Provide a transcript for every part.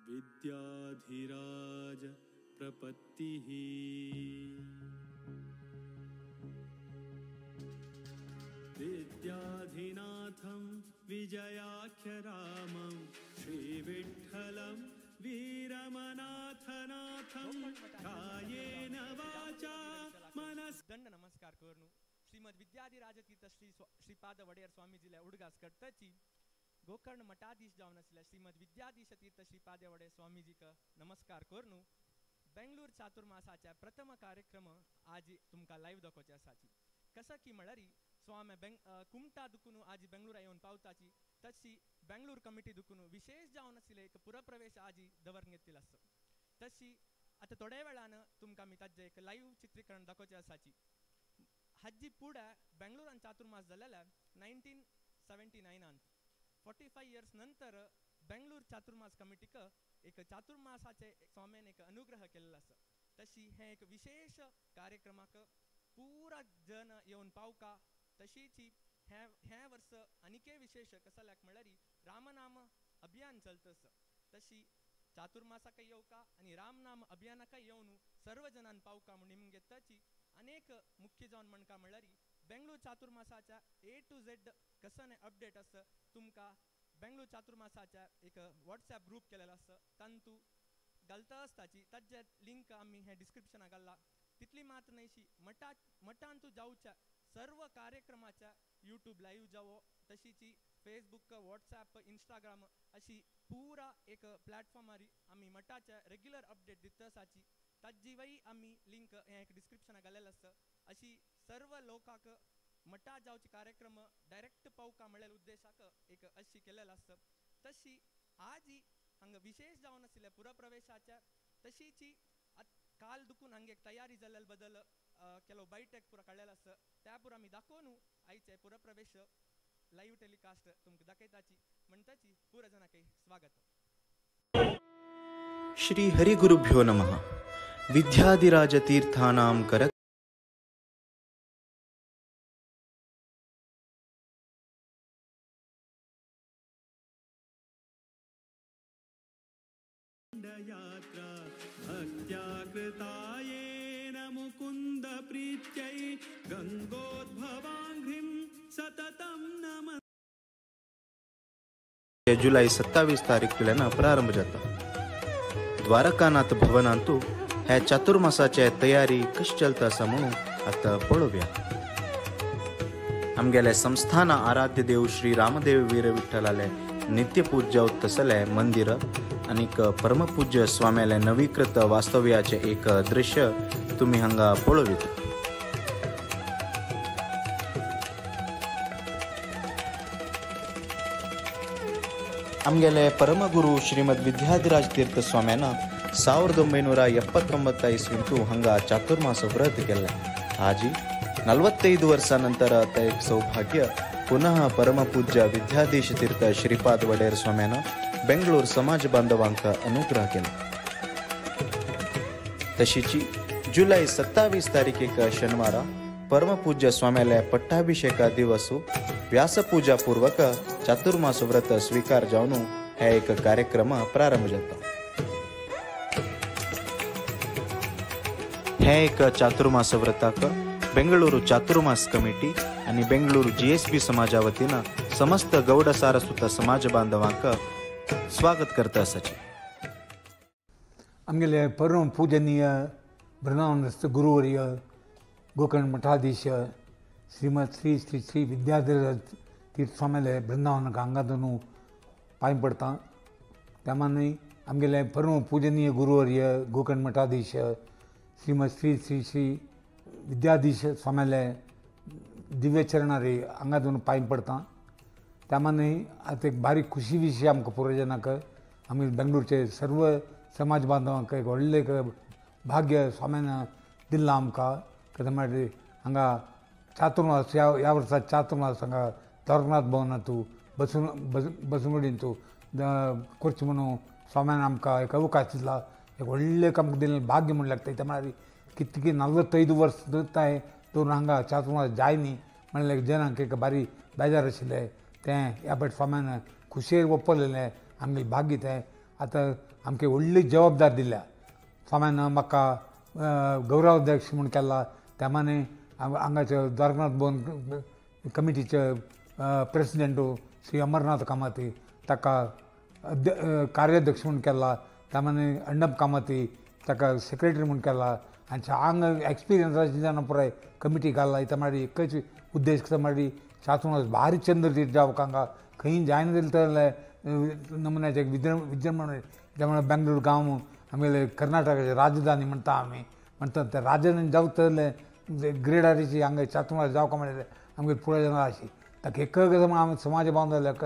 विद्याधिराज प्रपत्तिः। विद्याधिनाथं विजयाख्यरामं श्रीविठ्ठलं वीरमनाथनाथं कायेन वाचा मनसा। दंड नमस्कार करून श्रीमद विद्याधिराज तीर्थ श्री श्रीपाद वडेर स्वामीजीला उडगास करताची गोकर्ण मठाधीश जावन आसल्या श्रीमद विद्याधीश तीर्थ श्रीपाद वडेर स्वामीजीक नमस्कार करून बेंगलूर चातुर्मासाच्या प्रथम कार्यक्रम आज तुमकां लाईव्ह दाखोवचे आसाची। कसं की म्हळ्यार स्वामी कुमटा दुखून आज बेंगलुरा येवन पावताची तशी बेंगलूर कमिटी दुखून विशेष जावन आशिल्ले एक पुरप्रवेश आज दवरून घेतिल्लो आसा। तशी आतां थोड्या वेळान तुमकां आमी ताजें एक लाईव्ह चित्रीकरण दाखोवचें आसाची। हाजी पुढे बेंगलुरान चातुर्मास जालेल्या 1979 45 इयर्स नंतर बेंगलूर चातुर्मास कमिटीक एक चातुर्मासाचे स्वाम्यान एक अनुग्रह केल्लो आसा। तशी हे एक विशेष कार्यक्रमाक पुरा जन येवन पावका। तशीच हे वर्स आनीकय विशेष कसल्याक म्हळ्यार रामनाम अभियान चलता आसा। तशी चातुर्मासाकय येवका आनी रामनाम अभियानाकय येवन सर्व जनान पावका म्हूण निमगे ताची अनेक मुख्य जावन म्हणका म्हळ्यार बेंगलूर चातुर्मासाच्या ए टू झेड कसने अपडेट आसा तुमकां बेंगलूर चातुर्मासाच्या एक वॉट्सएप ग्रूप केलेलो आसा तांतू घालता आसताची ताजे लिंक आमी हे डिस्क्रिप्शनाक घाल्ला। तितली मात्र न्हयशी मठांतू जावच्या सर्व कार्यक्रमाच्या यूट्यूब लाईव्ह जावो तशीची फेसबुक व्हॉट्सॲप इंस्टाग्राम अशी पुरा एक प्लॅटफॉर्मार आमी मठाच्या रेग्युलर अपडेट दिता आसाची ताजी वय आमी लिंक हे एक डिस्क्रिप्शनाक घालेलें आसा। अशी सर्व लोकांक मठा जावचे कार्यक्रम डायरेक्ट पावका म्हळ्यार उद्देशाक एक अशी केलेलो आसा। तशी आजी हांगा विशेष जावन आशिल्ल्या पुरप्रवेशाच्या तशीची काल दुखून हांगा एक तयारी जाल्ल्या बदल ಕೆಲವು ಬೈಟೆಕ್ ಪೂರ ಕಳೆಲ್ಲ आसा त्या पुरा आमी दाखोवन आयचे पुरप्रवेश लाईव्ह टेलिकास्ट तुमकां दाखयताची म्हणटाची पुरा जणांक स्वागत। श्री हरिगुरुभ्यो नमः। विद्याधिराज तीर्थानां कर यात्रा भक्त्या कृतायेन मुकुंद प्रीत्यै गंगोद्भवांघ्रिं सततं नमः। जुलै 27 तारीख प्रारंभ जाता। द्वारकानाथ भवनांतु ह्या चातुर्मासाचे तयारी कशी चलता आसा म्हणून आतां पळोवया। आमगेले संस्थान आराध्य देव श्री रामदेव वीर विठ्ठलाले नित्यपूज्य तसले मंदिर आनीक परमपूज्य स्वाम्याले नवीकृत वास्तव्याचे एक दृश्य तुम्ही हांगा पळोवयेत। आमगेले परमगुरु श्रीमद विद्याधिराज तीर्थ स्वाम्यान 1979 इस्वींतु हांगा चातुर्मास व्रत केल्लें। आजी 45 वर्सां नंतर ते एक सौभाग्य पुनः परमपूज्य विद्याधीश तीर्थ श्रीपाद वडेर स्वाम्यान बेंगळूर समाज बांधवांक अनुग्रह केलो। तशीची जुलै 27 तारीखेक शनिवारा परमपूज्य स्वाम्याले पट्टाभिषेका दिवसु व्यासपूजा पूर्वक चातुर्मास व्रत स्वीकार जावन हे एक कार्यक्रम प्रारंभ जाता। हे एक चातुर्मास व्रताक बेंगळुरू चातुर्मास कमिटी आणि बेंगळुरू GSB समाजा वतीन समस्त गौड सारस्वत समाज बांधवांक स्वागत करता आसाची। आमगेले परम पूजनीय वृंदावनस्थ गुरुवर्य गोकर्ण मठाधीश श्रीमद श्री श्री श्री विद्याधिराज तीर्थ स्वामीले वृंदावन हांगा पांय पडटा। त्या मानूय आमगेले परम पूजनीय गुरुवर्य गोकर्ण मठाधीश श्रीमद श्री श्री श्री विद्याधीश स्वामीले दिव्य चरणारे हांगा पांय पडटा। त्या मानूय आतां एक बारीक खुशी विशय आमकां पुर्वजनाक आमी बेंगलोरचे सर्व समाज बांधवांक एक व्हडलें एक भाग्य स्वाम्यान दिल्लां आमकां। कितें म्हळ्यार हांगा चातुर्मास ह्या वर्सा चातुर्मास हांगा द्वारकनाथ भवनांतू बसून बसवणींतू करचें म्हणून स्वाम्यान आमकां एक अवकाश दिला, एक व्हडलें आमकां दिल्लें भाग्य म्हूण लागता. ते म्हळ्यार कितकी 45 वर्स तांय दोन हांगा चातुर्मास जाय न्ही म्हणल्यार जनांक एक बारी बेजार आशिल्लें तें ह्या फावट स्वाम्यान खुशयेन ओपलेलें आमगेलें भाग्य तें. आतां आमकां व्हडली जबाबदार दिल्या स्वाम्यान, म्हाका गौरवाध्यक्ष म्हूण केला. त्या माने हांगाचे द्वारकनाथ भवन कमिटीचे प्रेसिडेंट श्री अमरनाथ कामती ताका कार्याध्यक्ष म्हूण केला. त्या माने अण्णप कामती ताका सेक्रेटरी म्हूण केला. आनी हांगा एक्सपिरियन्स जाण पुराय कमिटी घाला. इतां म्हळ्यार एकच उद्देश कितें म्हळ्यार चातुर्मास भारी चंद्र तीर्थ जावंक हांगा खंय जायना जाल्यार नमुन्याचें विजृंभण. त्यामुळे बेंगलोर गांव आमगेले कर्नाटकाचे राजधानी म्हणटा आमी म्हणटा त्या राजधानी जावं जाल्यार ग्रेडारीची हांगा चातुर्मास जावंक म्हळ्यार आमगेले पुराय जाण आशी ताका एक कसं म्हळ्यार आमी समाज बांदवल्याक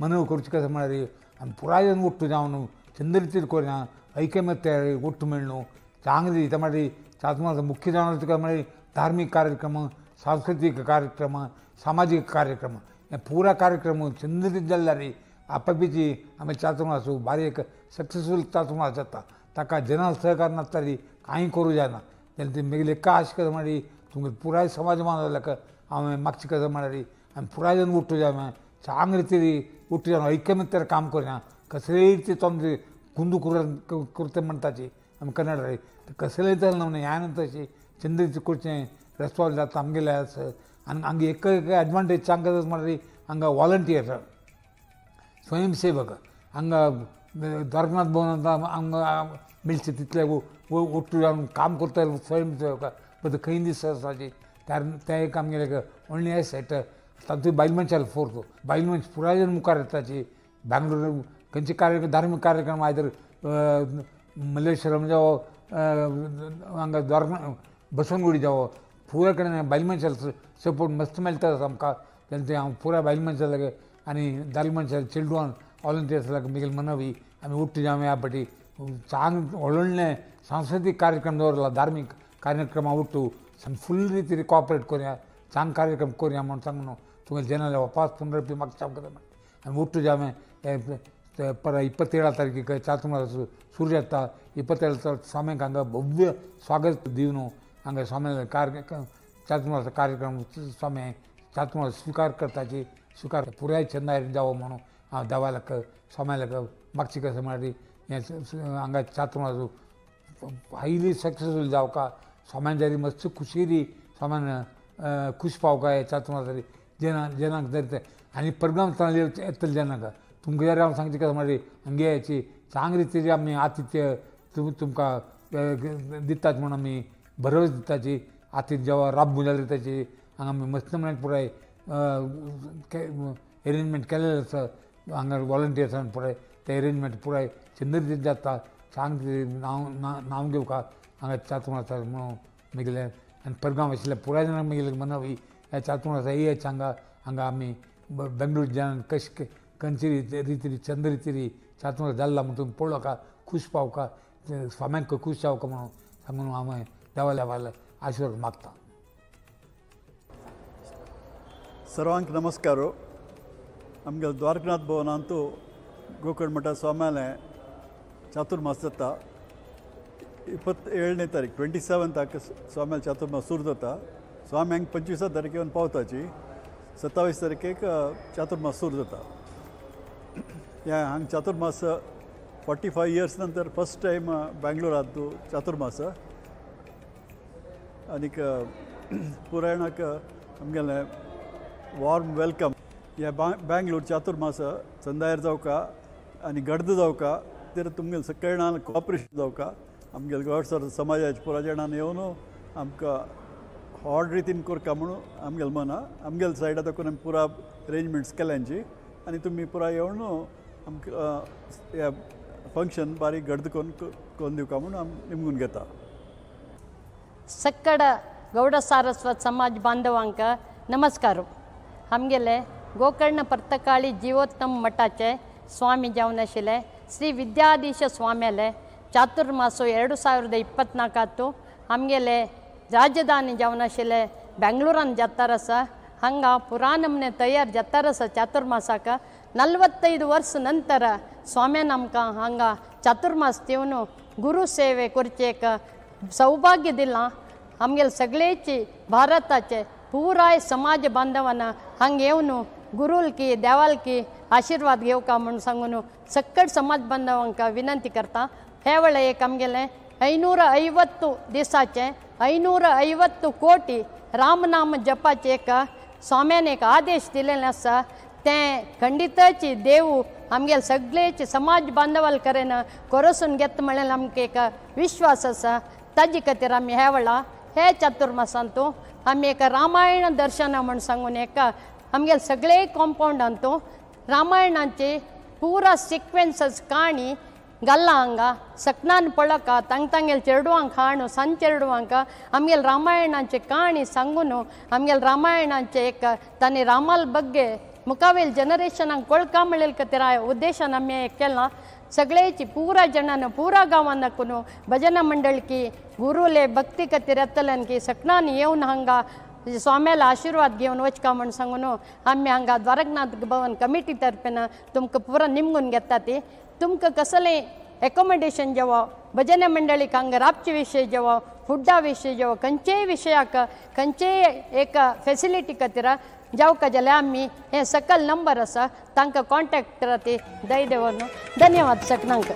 मनव करची कसं म्हळ्यार आमी पुराय जाण ಒಟ್ಟು जावन चंद्रतीर कोरया ऐकमत्य ಒಟ್ಟು मेळ्ळू चांगली. त्या म्हळ्यार चातुर्मास मुख्य जावन तुका म्हळ्यार धार्मीक कार्यक्रम, सांस्कृतीक कार्यक्रम, सामाजीक कार्यक्रम हे पुरा कार्यक्रम चंद्रतीर जाल्यार आपापीची आमी चातुर्मास भारी एक सक्सेसफूल चातुर्मास जाता. ताका जना सहकार नासताली कांय करूं जायना. जाल्यार ती मागीर एका आश कसं म्हळ्यार तुमगे पुराय समाज बांदवल्याक हांवें मागची कसं म्हळ्यार आमी पुराय जाण उठू जाय चांगली रितीन उठू जावन ऐकमत्यार काम करया. कसलेय रिती तोंड कुंदू करता म्हणटाची आमी कन्नड कसलेय तर न्हय ह्या नंतर चंद्रीच करचें रेस्पॉन्स जाता आमगेलें आसा. आनी हांगा एक एडवांटेज सांगता म्हळ्यार हांगा वॉलंटियर स्वयंसेवक हांगा द्वारकनाथ भवन हांगा मेळचे तितले ಒಟ್ಟು जावन काम करता स्वयंसेवक बट खंय दीस आसाची तें एक आमगेलें व्हडलें एसेट. तातूंत बायल मनशाले फोर्स बायल मनश पुराय जावन मुखार येताची. बेंगलोर खंयचे कार्य धार्मीक कार्यक्रम आयदर मल्लेश्वरम जावं हांगा द्वारका बसवनगुडी जावं पुराय कडेन बायल मनशाले सपोर्ट मस्त मेळटा आमकां. तेन्ना तें हांव पुराय बायल मनशा लागीं आनी दादले मनशा चेडवान वॉलंटियर्स लागीं म्हगेली मनवी आमी उठ्ठ जावं ह्या पाटी चांग व्हडले सांस्कृतीक कार्यक्रम दवरला धार्मीक कार्यक्रमा उठ्ठू फुल रितीन कॉपरेट करुया चांग कार्यक्रम करुया म्हूण सांगून तुमगे जनाले वापास पुनरपी म्हाका सांगता. आमी उठ्ठ जावं पर 27 तारखेक चातुर्मास सुरू जाता. 27 स्वाम्याक हांगा भव्य स्वागत दिवन हांगा स्वाम्या कार्य चातुर्मास कार्यक्रम स्वामी चातुर्मास स्विकार करताची स्विकार पुराय चंदाय जावो म्हणून हांव देवाक स्वाम्याक मागची कसं म्हळ्यार हें हांगा चातुर्मास हायली सक्सेसफूल जावका. स्वाम्यान जारी मस्त खुशीरी स्वाम्यान खुश पावका हे चातुर्मास जेना जेनाक जरी ते आनी परगाम येतले जेनाक तुमकां जरी हांव सांगचें कसं म्हळ्यार हांगे याची चांग रितीन आमी आतिथ्य तुमकां दितात म्हूण आमी भरवस दिताची. आतिथ्य जेवा राबू जाल्यार ताची हांगा आमी मस्त म्हळ्यार पुराय एरेंजमेंट केलेलें आसा. हांगा वॉलंटियर्सान पुराय तें एरेंजमेंट पुराय चंद्र जाता. चांग नांव नांव घेवका हांगा चातुर्मास म्हणून म्हगेलें आनी परगांव आशिल्ल्या पुराय जाणांक म्हगेलें मनवी ह्या चातुर्मासा येयात हांगा हांगा आमी बेंगलोर जाण कशें खंयची रितीन चंद्र रितीन चातुर्मास जाला म्हूण तुमी पळोवका खूश पावका स्वाम्यांक खूश जावका म्हणून सांगून हांव देवा देवाले आशिर्वाद मागता. सर्वांक नमस्कार. आमगेले द्वारकनाथ भवनांतू ಗೋಕರ್ಣ ಮಠ ಸ್ವಾಮಿಲೆ ಚಾತುರ್ಮಾಸ जाता. 27ನೇ ತಾರೀಕು 27 ಸ್ವಾಮಿಲೆ ಚಾತುರ್ಮಾಸ सुरू जाता. स्वामी हांगा 25 तारखे येवन पावताची 27 तारखेक चातुर्मास सुरू जाता. ह्या हांगा चातुर्मास 45 इयर्स नंतर फर्स्ट टायम बेंगलोरांत चातुर्मास. आनीक पुरायणाक आमगेलें वॉर्म welcome. ह्या बेंगलोर चातुर्मास चंदायर जावका आनी गर्द जावका तर तुमगेले सगळे कॉपरेशन जावका. आमगेले गौडसर समाजाचे पुराय जाणान येवन आमकां हॉड रितीन करका म्हणून आमगेले मना. आमगेले सायडा दाखोवन आमी पुरा अरेंजमेंट्स केल्यांची आनी तुमी पुराय येवन आमकां ह्या फंक्शन बारीक गर्द करून दिवका म्हणून आमी निमगून घेता. ಸಕ್ಕಡ ಗೌಡ ಸಾರಸ್ವತ್ ಸಮಾಜ ಬಾಂಧವಾಂಕ ನಮಸ್ಕಾರ. आमगेले गोकर्ण पर्तकाळी जीवोत्तम मठाचे स्वामी जावन आशिल्ले श्री विद्याधीश स्वाम्याले ಚಾತುರ್ಮಾಸು 2024 आमगेले राजधानी जावन आशिल्ले बेंगलोरान जातार आसा. हांगा पुरा नमने तयार जातार आसा ಚಾತುರ್ಮಾಸಾಕ. 45 वर्स नंतर स्वाम्यान आमकां हांगा ಚಾತುರ್ಮಾस दिवन गुरू सेवे करची एक सौभाग्य दिलां. आमगेले सगळेची भारताचे पुराय समाज बांधवांना हांगा येवन गुरुलकी देवालकी आशीर्वाद घेवका म्हूण सांगून सक्कट समाज बांधवांक विनंती करता. हे वेळा एक आमगेलें 550 दिसाचें 550 कोटी रामनाम जपाचें एक स्वाम्यान एक आदेश दिलेले आसा. तें खंडितच देव आमगेले सगळेच समाज बांधवाल करेन कोरसून घेत म्हणलें आमकां एक विश्वास आसा. ताजे खातीर आमी ह्या वेळा हे चातुर्मासांतू आमी एक रामायण दर्शन म्हूण सांगून एक आमगेले सगळे कॉम्पावंडांतू रामायणाची पुरा सिक्वेन्सस काणी घाल्ला हांगा सकनान पळोवका तांग तांगेले चेडवांक हाणू सान चेडवांक आमगेले रामायणाची काणी सांगून आमगेले रामायणाचे एक तांणी रामाल बग्गे मुखावेल जनरेशनाक कळका म्हणलेले खातीर उद्देशान आमी केलां. सगळेची पुरा जणान पुरा गांवान दाखून भजना मंडळकी गुरुले भक्ती खातीर येतल्यान की सकनान येवन हांगा स्वाम्याला आशीर्वाद घेवन वचका म्हूण सांगून आमी हांगा द्वारकनाथ भवन कमिटी तर्फेन तुमकां पुरा निमगून घेता. ती तुमकां कसलें एकोमोडेशन जेवो भजन मंडळीक हांगा राबचे विशय जेवो फुडा विशय जेवो खंयचेय विशयाक खंयचेय एक फेसिलिटी खातीर जावका जाल्यार आमी हे सकल नंबर आसा तांकां कॉन्टेक्ट करात. दय देव धन्यवाद सकनांक.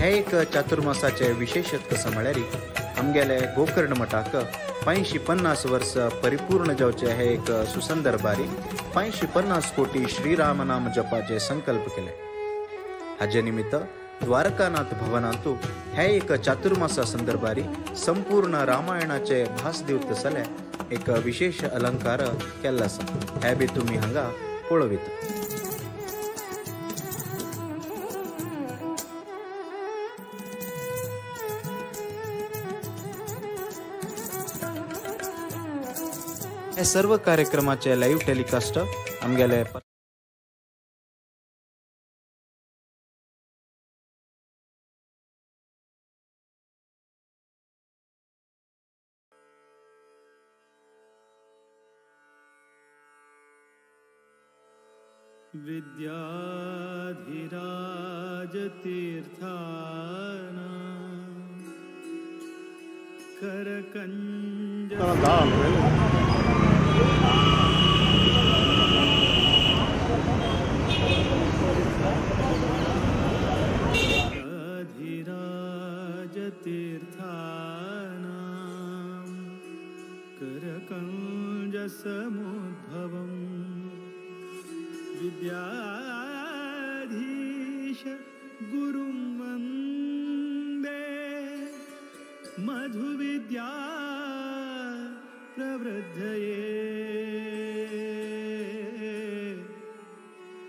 हे एक चातुर्मासाचे विशेषत्व कसं म्हळ्यार आमगेले गोकर्ण मठाक 550 वर्स परिपूर्ण जावचे हे एक सुसंदर्भारी 550 कोटी श्रीरामनाम जपाचे संकल्प केले. हाजे निमित्त द्वारकानाथ भवनांतू हे एक चातुर्मासा संदर्भारी संपूर्ण रामायणाचे भास दिवत तसले एक विशेष अलंकार केल्लो आसा. हे बी तुमी हांगा पळोवयत. हे सर्व कार्यक्रमाचे लाईव्ह टेलिकास्ट आमगेले विद्याधिराजतीर्थाना करकंज अधिराजतीर्थाना करकंज समुद्भवम् विद्याधीश गुरुं वन्दे मधुविद्या प्रवृद्धये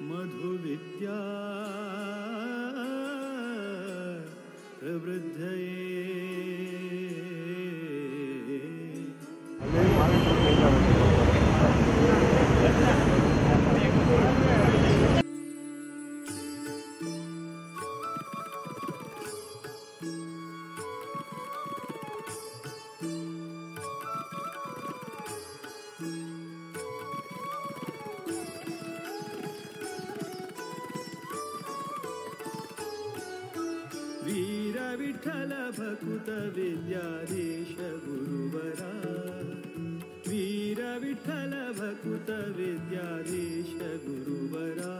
मधुविद्या प्रवृद्धये. वीर विठ्ठल भकुत विद्याधीश गुरुवरा वीर विठ्ठल भकुत विद्याधीश गुरुवरा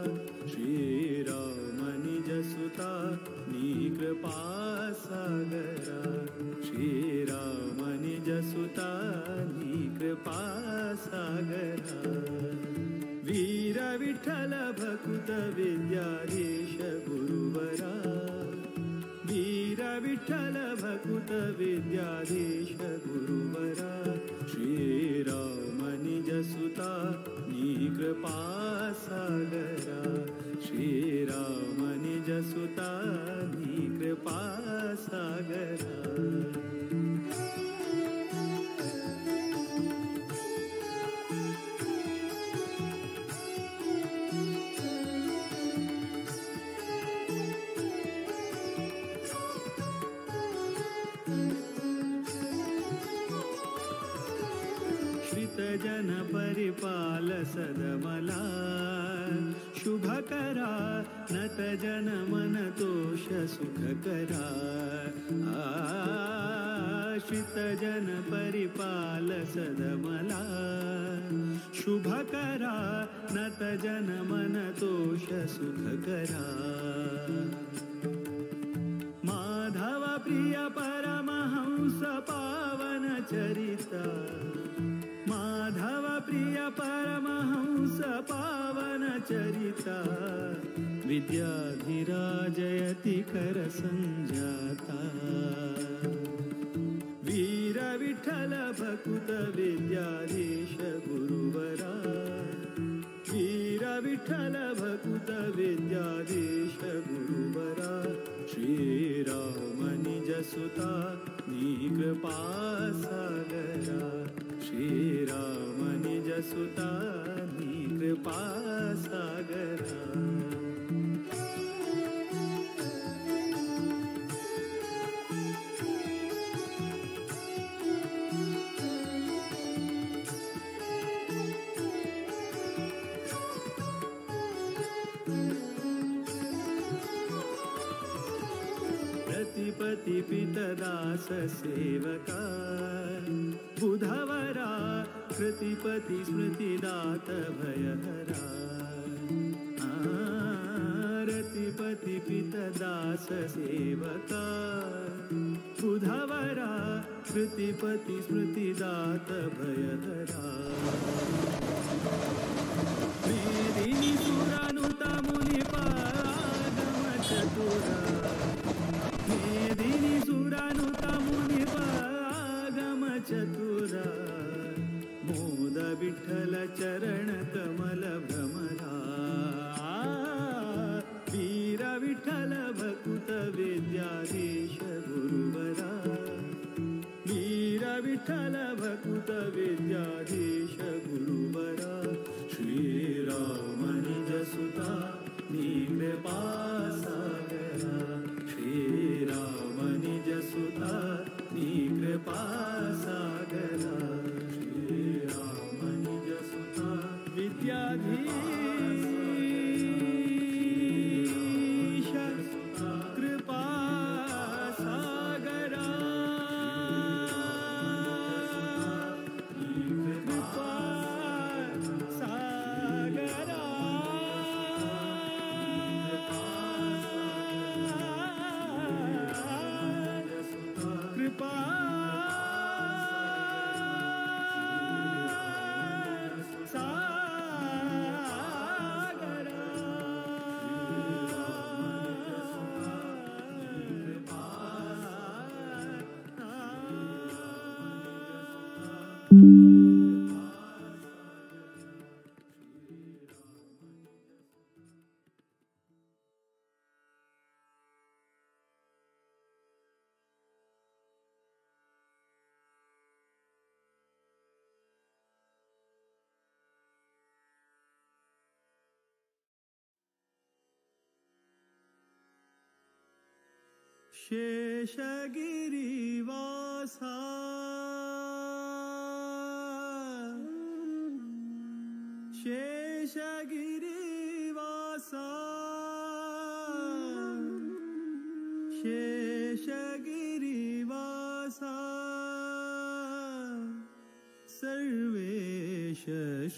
श्रीराम निज सुता नी कृपा सागरा श्रीराम निज सुता नी कृपा सागरा वीर विठ्ठल भकुत विद्याधीश गुरुवरा वीर विठ्ठल भकुत विद्याधीश गुरुवरा श्रीराम निज सुता नी कृपा सागरा श्रीराम निज सुता नी कृपा सागरा. जन परिपाल सदमला शुभकरा नत जन मन तोष सुखकरा आश्रित जन परिपाल सदमला शुभकरा नत जन मन तोष सुखकरा। माधव प्रिय परमहंस पावन चरिता माधव प्रिय परमहंस पावन चरिता विद्याधिराजयति कर संजाता। वीर विठ्ठल भकुत विद्याधीश गुरुवरा वीर विठ्ठल भकुत विद्याधीश गुरुवरा श्रीराम निज सुता नी कृपा सागरा श्रीराम निज सुता नी कृपा सागरा। पति पितदास सेवका बुधवरा कृतिपति स्मृतिदात भयहरा रतिपति पितदास सेवका बुधवरा कृतिपति स्मृतिदात भयहरा। मेदिनी सुरानुता मुनि पागम चतुरा मेदिनी सुरानुता मुनि पागम चतुरा मोद विठ्ठल चरण कमल भ्रमरा वीर विठ्ठल भकुत विद्याधीश गुरुवरा वीर विठ्ठल भकुत विद्याधीश गुरुवरा श्रीराम निज सुता नी कृपा सागरा श्रीराम निज सुता नी कृपा सागरा श्रीराम निज सुता विद्याधीश कृपा सागरा कृपा सागरा। कृपा सागरा। शेषगिरिवासा शेषगिरिवासा शेषगिरिवासा सर्वेश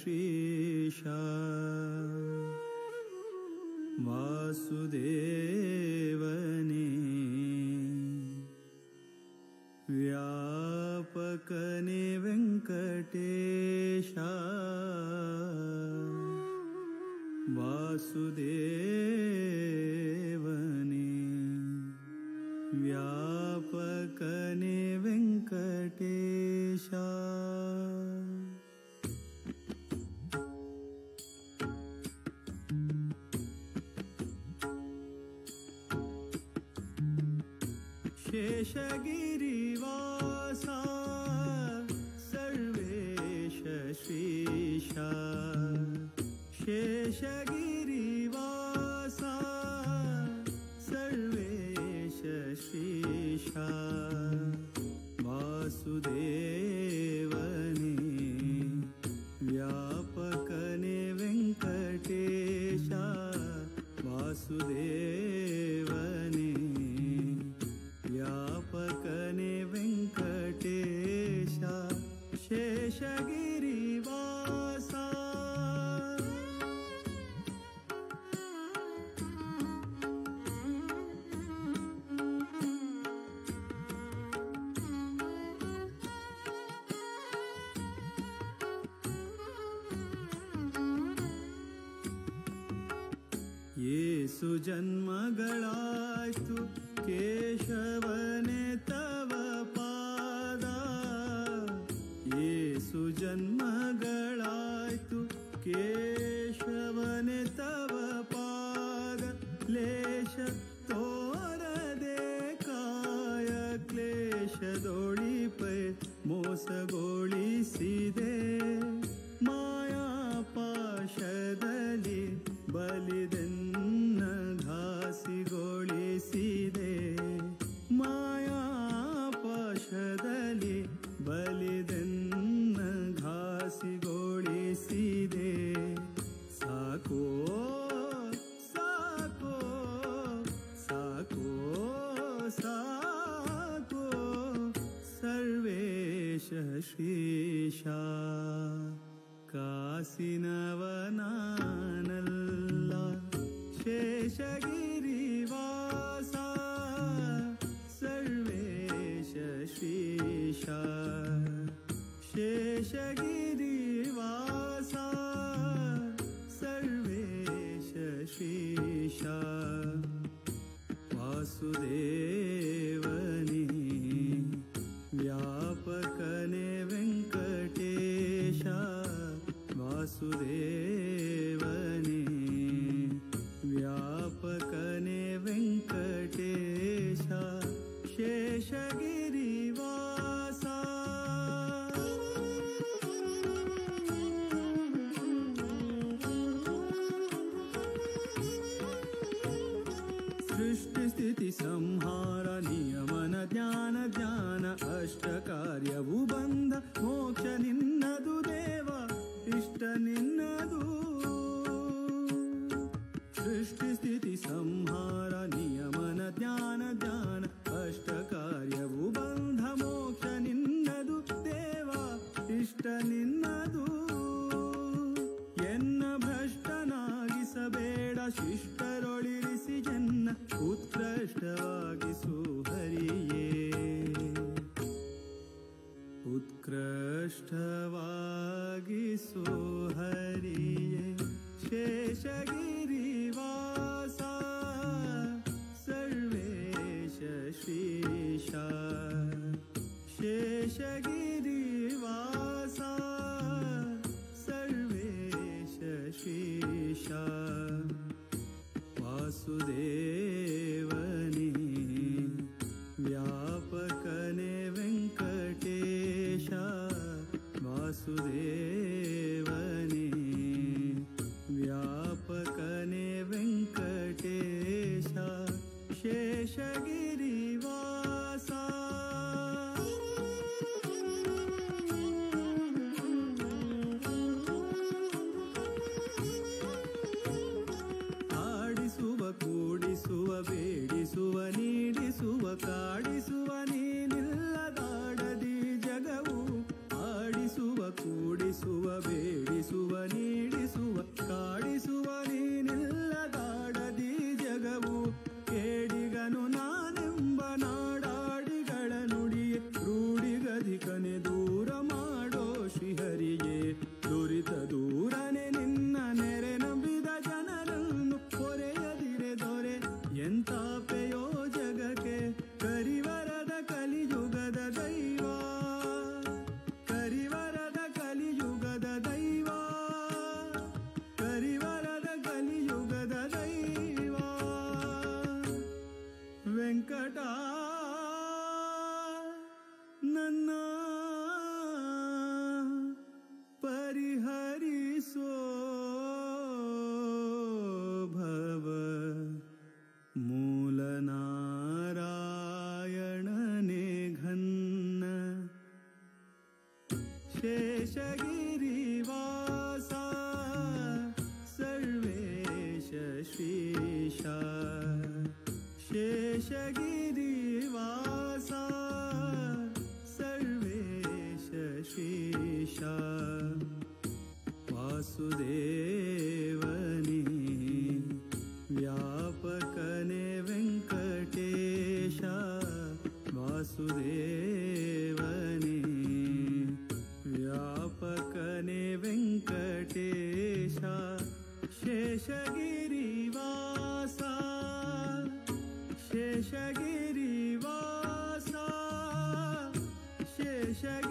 श्रीशा वासुदेवने व्यापकने वेंकटेशा वासुदेवने व्यापकने वेंकटेशा। शेषगिरिवासा सर्वेश श्रीशा शेषगिरिवासा सर्वेश श्रीशा वासुदेवने व्यापकने वेंकटेशा वासुदेवने व्यापकने वेंकटेशा। शेषगिरिवास. ಏಸು ಜನ್ಮಗಳಾಯ್ತು ಕೇಶವನೇ ತವ ಪಾದ, ಏಸು ಜನ್ಮಗಳಾಯ್ತು ಕೇಶವನೇ ತವ ಪಾದ, ಲೇಷ ತೋರದೆ ಕಾಯ ಕ್ಲೇಶದೊಳಿಪೈ ಮೋಸಗೊಳಿಸಿದೆ, ಮಾಯಾ ಪಾಶದಲ್ಲಿ ಬಲಿದೆನ್ನ ಘಾಸಿಗೊಳಿಸಿದೆ, ಮಾಯಾ ಪಾಶದಲ್ಲಿ ಬಲಿದೆನ್ನ ಘಾಸಿಗೊಳಿಸಿದೆ. ಸಾಕೋ ಸಾಕೋ ಸಾಕೋ ಸಾಕೋ ಸರ್ವೇಶ ಶ್ರೀಶ, ಕಾಸಿನವನಾನಲ್ಲ ಶೇಷಗಿರಿವಾಸ, ಸರ್ವೇಶ ಶ್ರೀಶ, ಶೇಷಗಿರಿವಾಸ, ಸರ್ವೇಶ ಶ್ರೀಶ. ವಾಸುದೇವನೇ ವ್ಯಾಪಕನೇ ವೆಂಕಟೇಶ, ವಾಸುದೇವನೇ ವ್ಯಾಪಕನೇ ವೆಂಕಟೇಶ, ಶೇಷಗಿರಿವಾಸ. ಸೃಷ್ಟಿ ಸ್ಥಿತಿ ಸಂಹಾರ ನಿಯಮನ ಜ್ಞಾನ ಜ್ಞಾನ ಅಷ್ಟ ಕಾರ್ಯವು ಬಂದ ಮೋಕ್ಷ ನಿನ್ನದು ದೇವ ಇಷ್ಟ ನಿನ್ನದು. ಸೃಷ್ಟಿ ಸ್ಥಿತಿ ಸಂಹಾರ ನಿಯಮನ ಜ್ಞಾನ ಜ್ಞಾನ ಅಷ್ಟ ಕಾರ್ಯವು ಬಂಧ ಮೋಕ್ಷ ನಿನ್ನದು ದೇವ ಇಷ್ಟ ನಿನ್ನದು. ಎನ್ನ ಭ್ರಷ್ಟನಾಗಿಸಬೇಡ ಶಿಷ್ಟರೊಳಿರಿಸಿ ಜನ್ನ ಉತ್ಕೃಷ್ಟವಾಗಿಸು ಹರಿಯೇ, ಉತ್ಕೃಷ್ಟವಾಗಿಸು ಹರಿಯೇ. ಶೇಷಗಿರಿವಾಸ ಸರ್ವೇಶ ಶ್ರೀಶ, ಶೇಷಗಿರಿವಾಸ, ಸರ್ವೇಶ ಶ್ರೀಶ. ವಾಸುದೇವನೇ ವ್ಯಾಪಕನೇ ವೆಂಕಟೇಶ, ವಾಸುದೇವನೇ ವ್ಯಾಪಕನೇ ವೆಂಕಟೇಶ, ಶೇಷಗಿರಿವಾಸ. ಆಡಿಸುವ ಕೂಡಿಸುವ ಬೇಡಿಸುವ ನೀಡಿಸುವ ಕಾಡಿಸುವ ನೀನಿಲ್ಲದಾಡದಿ ಜಗವು, ಆಡಿಸುವ ಕೂಡಿಸುವ ಬೇಡಿಸುವ ನೀಡಿಸುವ ಕಾಡಿಸುವ ನೀನಿಲ್ಲದಾಡದಿ ಜಗವು, ಕೇಡಿಗನು ನಾನೆಂಬ ನಾಡಾಡಿಗಳ ನುಡಿಯೇ ರೂಢಿಗಧಿಕನೆ ದೂರ ಮಾಡೋ ಶ್ರೀಹರಿಯೇ, ದುರಿತ ದೂರನೆ ನಿನ್ನ ನೆರೆ ನಂಬಿದ ಜನರನ್ನು ಪೊರೆಯದಿರೆ ದೊರೆ, ಎಂತಾಪೆಯೋ ಜಗಕ್ಕೆ ಕರಿವರದ ಕಲಿಯುಗದ ದೈವ, ಕರಿವರದ ಕಲಿಯುಗದ ದೈವ, ಕರಿವರದ ಕಲಿಯುಗದ ದೈವ. ವೆಂಕಟ ನನ್ನ ಪರಿಹರಿಸೋ ಭವ ಮೂಲ ನಾರಾಯಣನೇ ಘನ್ನ, ಶೇಷಗಿರಿವಾಸ ಸರ್ವೇಶ ಶ್ರೀಶ, ಶೇಷಗಿರಿವಾಸ, ಸರ್ವೇಶ ಶ್ರೀಶ. श्रीशा वासुदेवने व्यापकने वेङ्कटेशा वासुदेवने व्यापकने वेङ्कटेशा शेषगिरिवासा शेषगिरिवासा शेषगिरिवासा।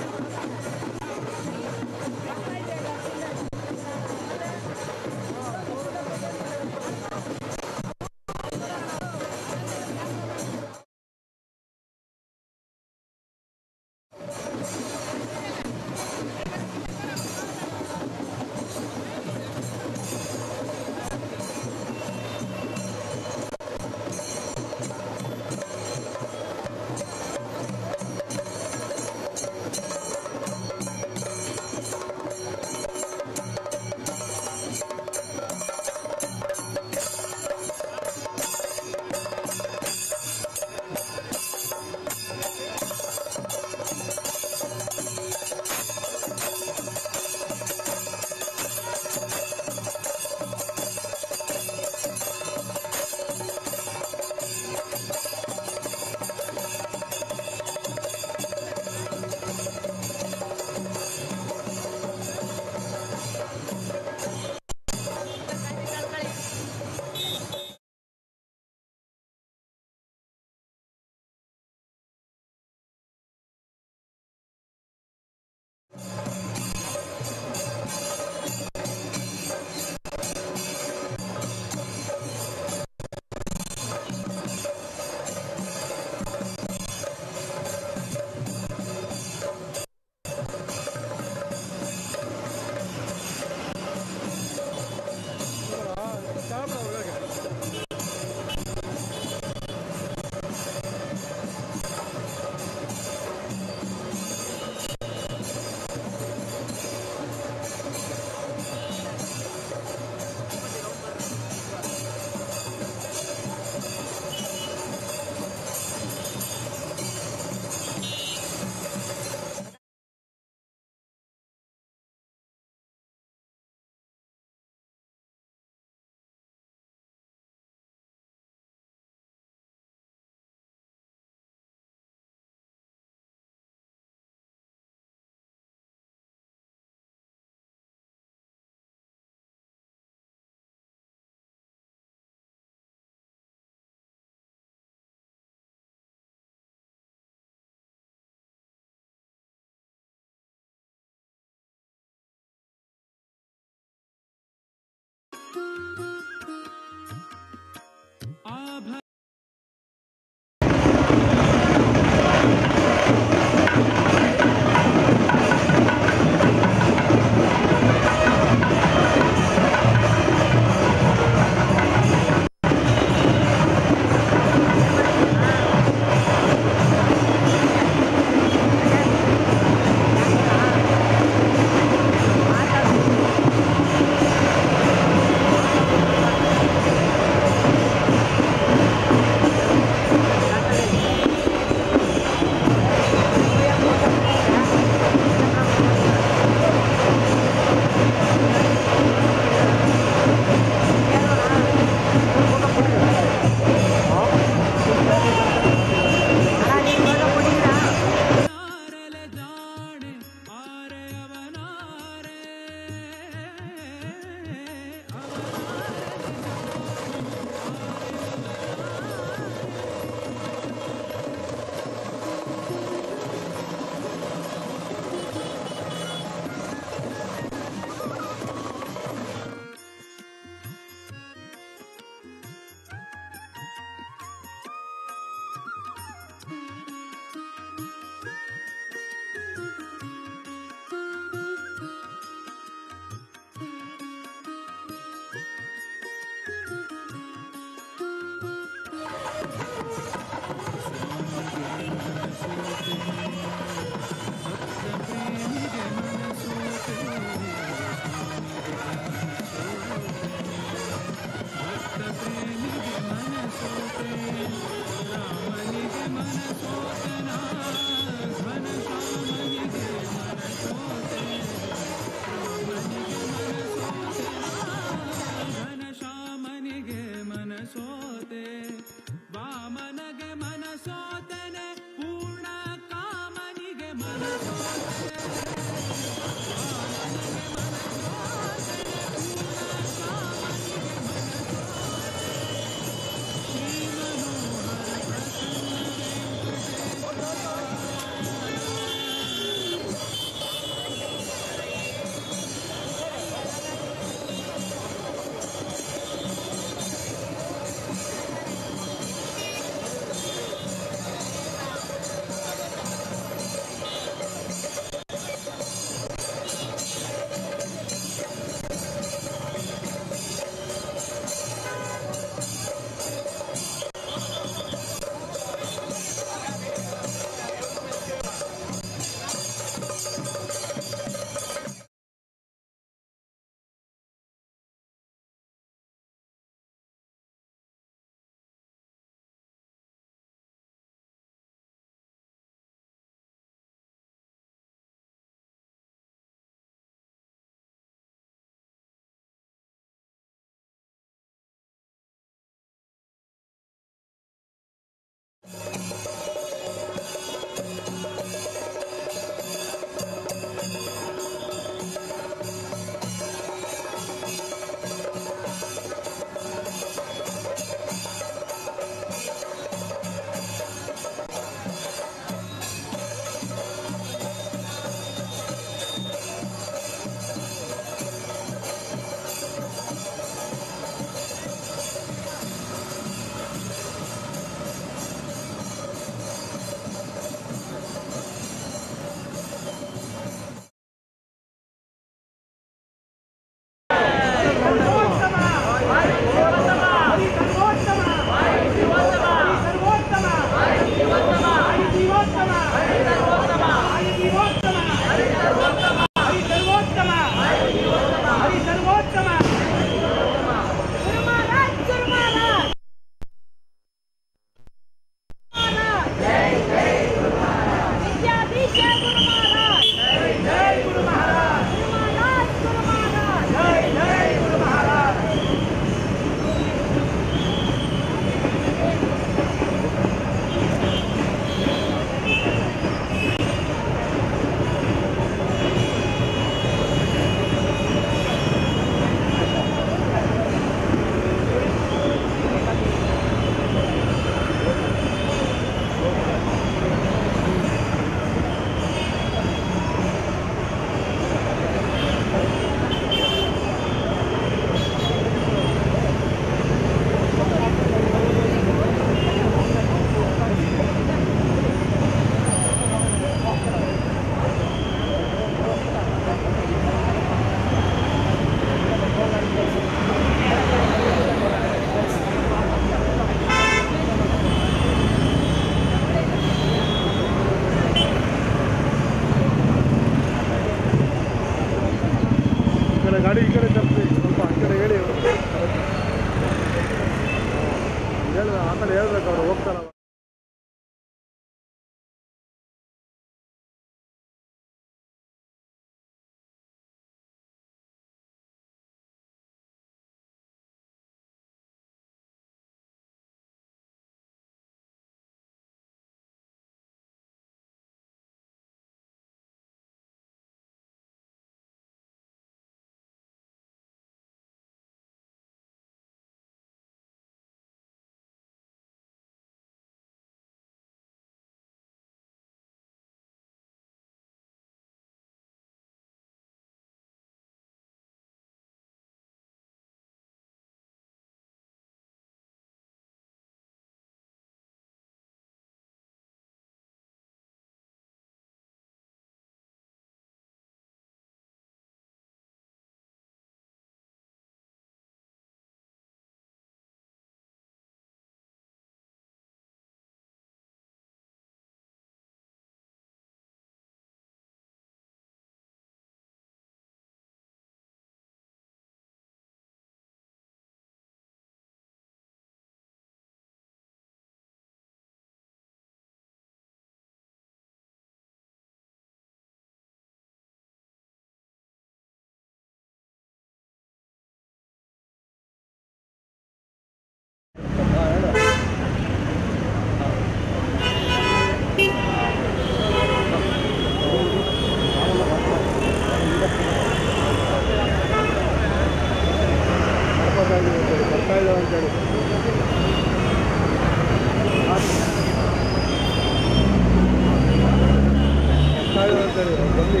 ಇದ್ದಾರೆ ಅಂತಾರೆ, ಬನ್ನಿ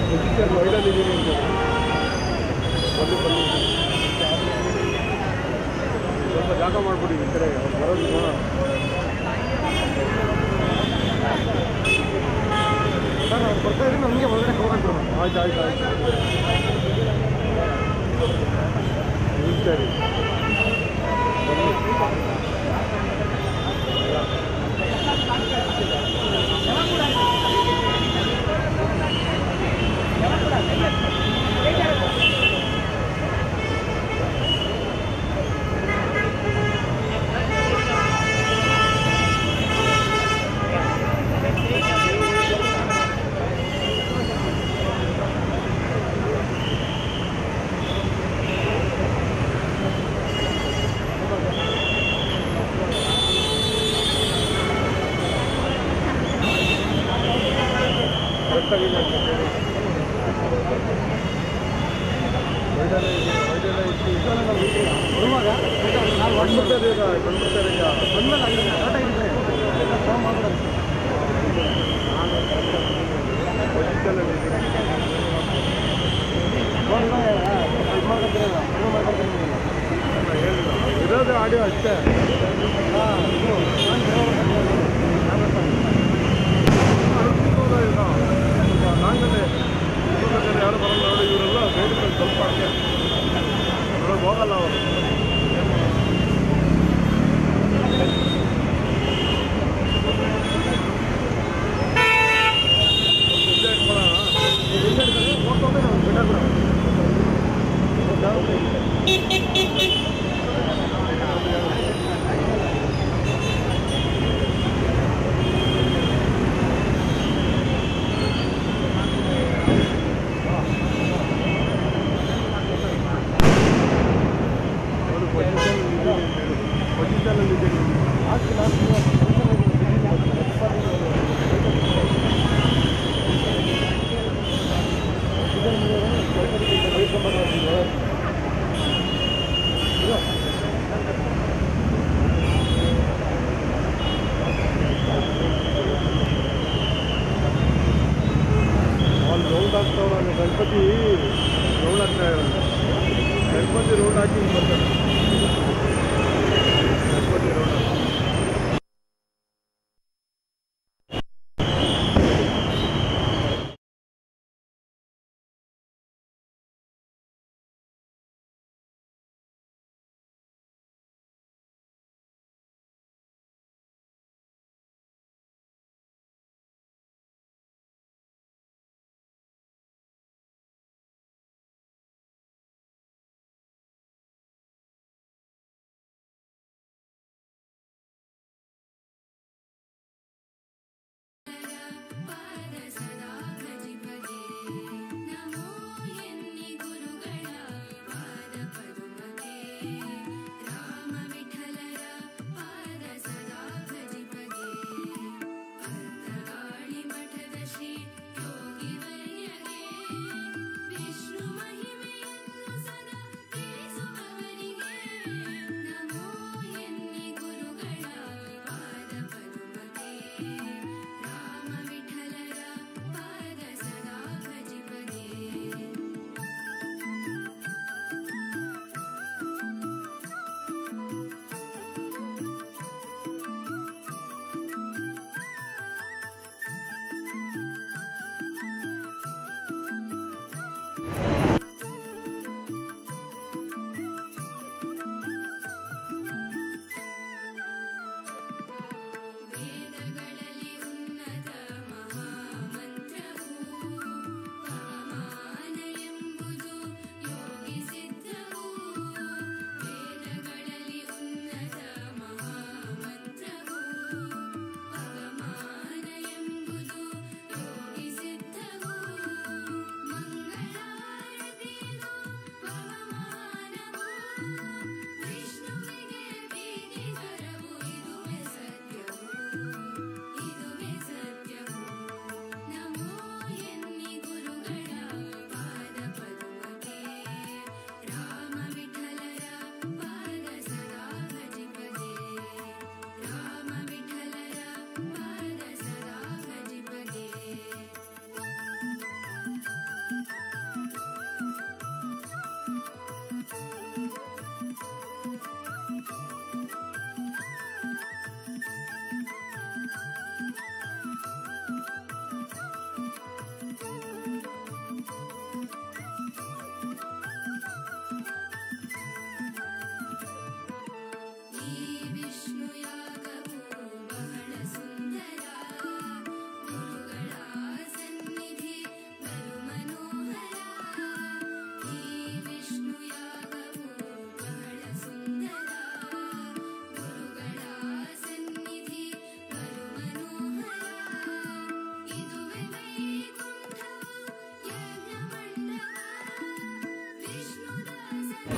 ಪೊಸಿಷನ್ ವೈಡಲ್ಲಿ ಇದ್ದೀನಿ ಅಂತ. ಬನ್ನಿ ಬನ್ನಿ, ಸ್ವಲ್ಪ ಜಾಗ ಮಾಡಿಬಿಡಿ ಈ ಕಡೆ, ಅವ್ರು ಬರೋದು ನೋಡೋಣ. ಸರ್ ಅವ್ರು ಬರ್ತಾ ಇದ್ರೆ ನಮಗೆ ಒಳಗಡೆ ಹೋಗೋಣ. ಆಯ್ತು ಆಯ್ತು ಆಯ್ತು, ಸರಿ ಬನ್ನಿ. ಇರೋದು ಆಡಿಯೋ ಅಷ್ಟೇ. ಯಾರು ಬರಲ್ಲ ನೋಡಿ, ಇವರೆಲ್ಲ ಬೇಡಿಕೆ ಸ್ವಲ್ಪ ಅಷ್ಟೇ, ಒಳಗೆ ಹೋಗಲ್ಲ ಅವರು. ಗಣಪತಿ ರೌಂಡ್ ಆಗ್ತಾ ಇರೋದು, ಗಣಪತಿ ರೌಂಡ್ ಹಾಕಿ ಬರ್ತಾರೆ. ಗಣಪತಿ ರೌಂಡ್.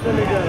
ಜೈ.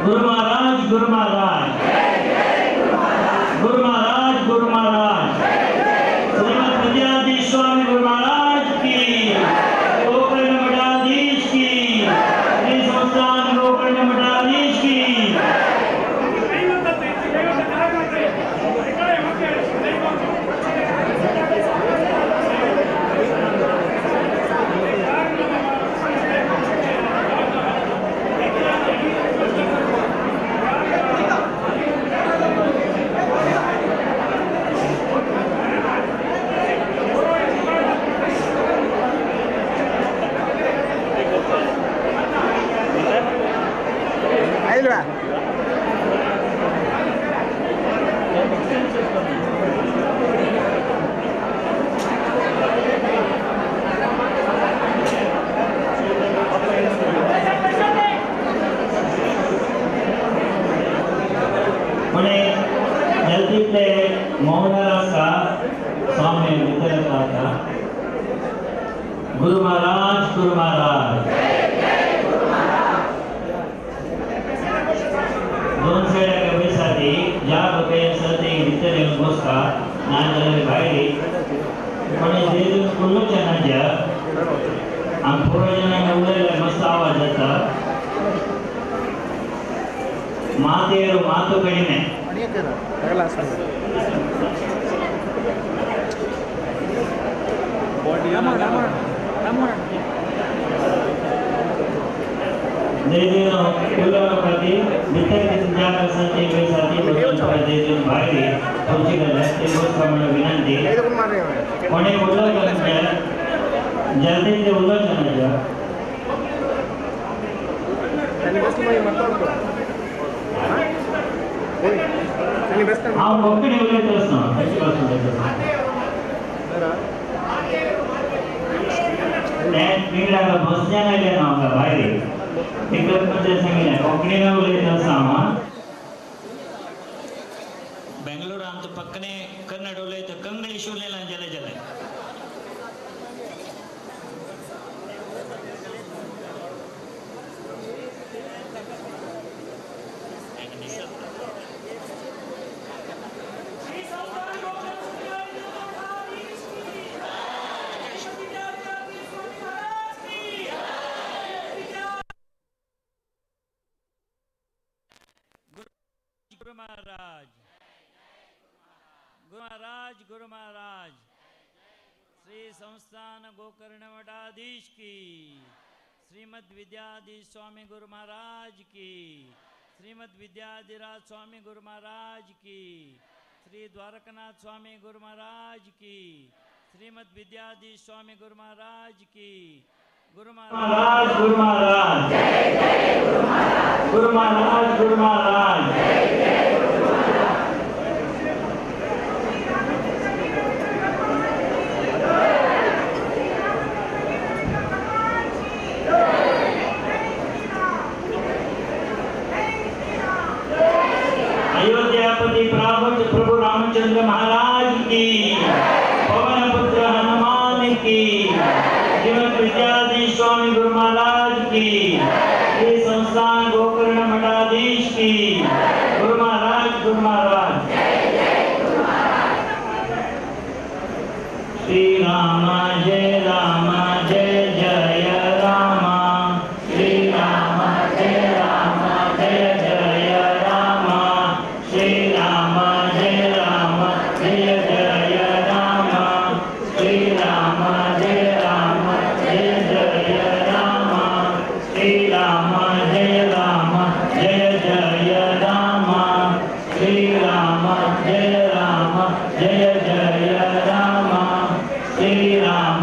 गुरु महाराज, गुरु महाराज, गुरु महाराज, गुरु महाराज, श्रीमद विद्याधीश स्वामी गुरु महाराज की, गोकर्ण मठाधीश की, श्री संस्थान गोकर्ण मठाधीश की। गुरु महाराज, गुरु महाराज। दोन सायडा कबेसाठी ज्या बकऱ्यासाठी भितर येवन बसता नाजाल्यार भायर कोणी देजून कुल्लोच्या नाज्या आम पुरोजनांक उलयल्यार मस्त आवाज जाता. मातेर मातो कडिमे विनंती कोणी जनतेचे उल्लंघन. हांव कोंकणी उलयतच ना पिंगडाक बसच्यान आयलें ना म्हाका भायर तिकडे सांगिल्लें कोंकणीन उलयत आसा हांव. ಬೆಂಗಳೂರು ಅಂತ ಪಕ್ಕನೆ ಕನ್ನಡ ಉಲೈತ ಕಂಗ್ಲೀಷ್ ಉಲೈಲ ಜಲೆ ಜಲೆ. गुरु महाराज, गुरु महाराज, गुरु महाराज, श्री संस्थान गोकर्ण मठाधीश की, श्रीमद विद्याधीश स्वामी गुरु महाराज की, श्रीमद विद्याधिराज स्वामी गुरु महाराज की, श्री द्वारकनाथ स्वामी गुरु महाराज की, श्रीमद विद्याधीश स्वामी गुरु महाराज की। गुरु महाराज, गुरु महाराज, गुरु महाराज, गुरु महाराज। अयोध्यापति प्रभु रामचंद्र महाराज की, पवन पुत्र हनुमान की, श्रीमद विद्याधीश स्वामी गुरु महाराज की, श्री संस्थान गोकर्ण मठाधीश की। गुरु महाराज, गुरु महाराज। श्री राम जय राम जय जय राम, श्री राम जय राम जय जय राम, श्री राम जय राम जय जय राम, श्री राम जय राम जय जय राम, श्री राम जय राम जय जय राम, श्री राम जय राम जय जय राम, श्री राम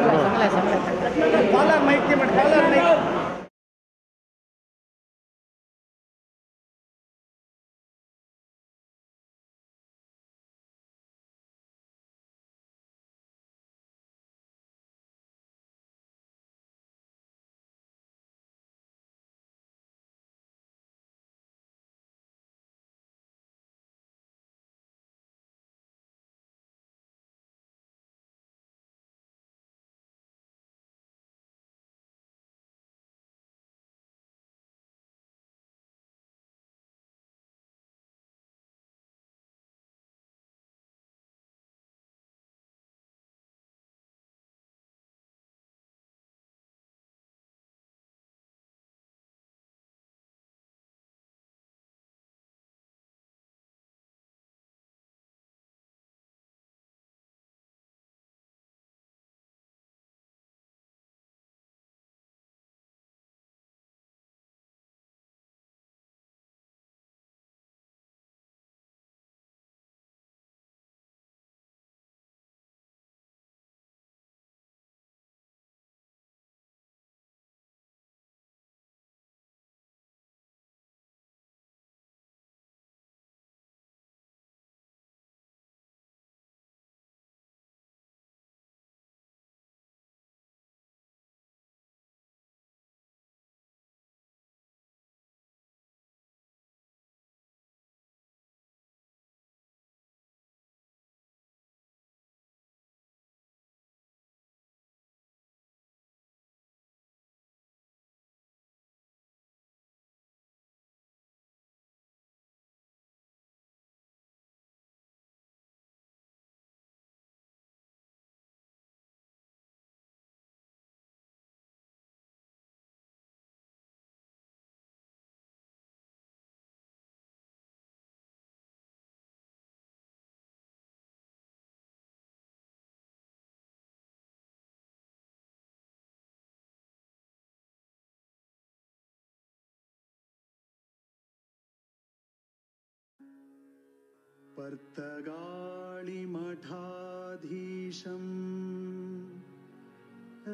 पर्तगाळिमठाधीशं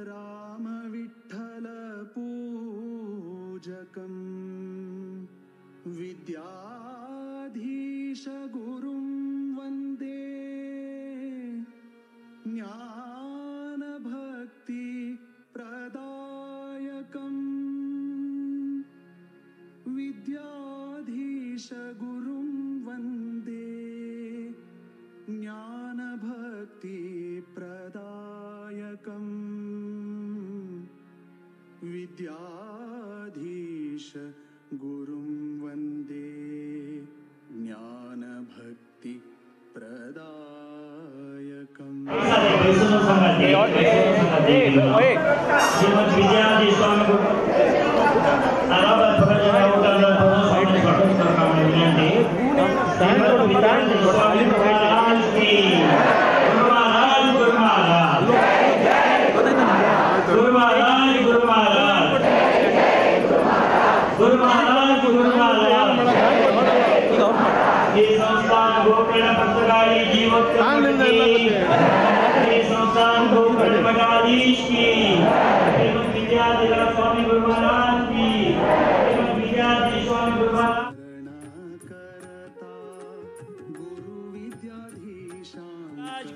रामविठ्ठलपूजकं विद्याधीशगुरुं वन्दे ज्ञानभक्तिप्रदायकं विद्याधीशगुरुं वन्दे ज्ञानभक्तिप्रदायकं विद्याधीश गुरुं वन्दे ज्ञानभक्तिप्रदायकम्।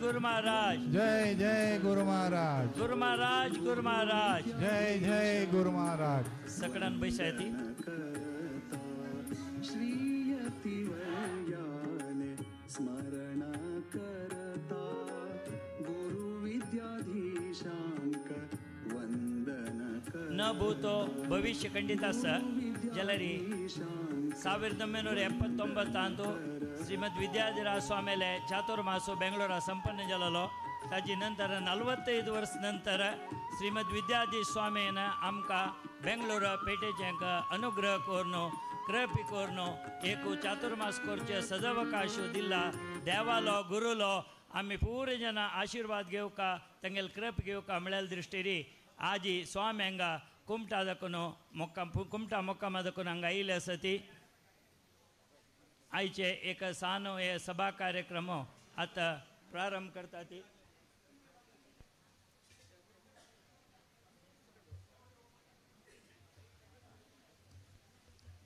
गुरु महाराज जय जय गुरु महाराज, गुरु महाराज, गुरु महाराज जय जय गुरु महाराज। सकड़न बैसायती स्मरण करता गुरु विद्याधीशांक वंदन न भूतो भविष्य ಖಂಡಿತ ಸರ್ ಜಲರಿ 1979 ಶ್ರೀಮದ್ ವಿದ್ಯಾಧಿರಾಜ ಸ್ವಾಮಿಲೆ ಚಾತುರ್ಮಾಸು ಬೆಂಗಳೂರ ಸಂಪನ್ನ ಜಲಲೋ ताजी नंतर 45 वर्ष नंतर श्रीमद विद्याधीश स्वामीन आमकां बेंगलोर पेटेच्यांक अनुग्रह कोरनो कृपी कोरनो एक चातुर्मास करचे सदवकाश दिला देवालो गुरुलो आमी पुरे जन आशीर्वाद घेवका तांगेल कृप घेवका म्हळ्यार दृश्टीरी आजी स्वामी हांगा कुमटा दाखोवन मोक्का कुमटा मोक्कामा दाखोवन हांगा आयिल्ले आसा ती आयचे एक सान हे सभा कार्यक्रम आतां प्रारंभ करता ती।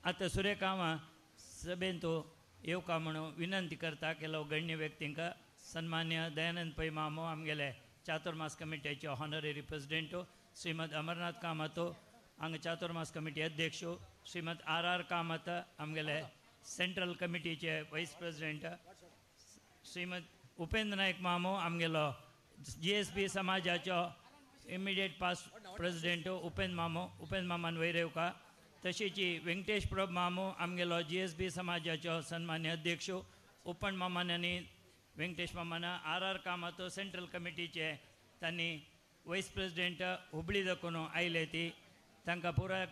आतां सुरेखा हांव सभेंत येवका म्हणून विनंती करता केलो गण्य व्यक्तींक सन्मान्य दयानंद पै मामो आमगेले चातुर्मास कमिटीचे हॉनररी प्रेसिडेंट श्रीमद अमरनाथ कामत हांगा चातुर्मास कमिटी अध्यक्ष श्रीमद आर आर कामत आमगेले सेंट्रल कमिटीचे वायस प्रेसिडेंट श्रीमद उपेंद्र नायक मामो आमगेलो जी एस बी समाजाचो इमिडिएट पास्ट प्रेसिडेंट उपेंद्र मामो उपेंद्र मामान वयर येवका तशीच वेंकटेश प्रभ मामो आमगेलो जी एस बी समाजाचो सन्मान्य अध्यक्ष उपण मामान आनी वेंकटेश मामान आर आर कामत सेंट्रल कमिटीचे तांणी वायस प्रेसिडेंट हुबळी दाखोवन आयले ती तांकां पुराय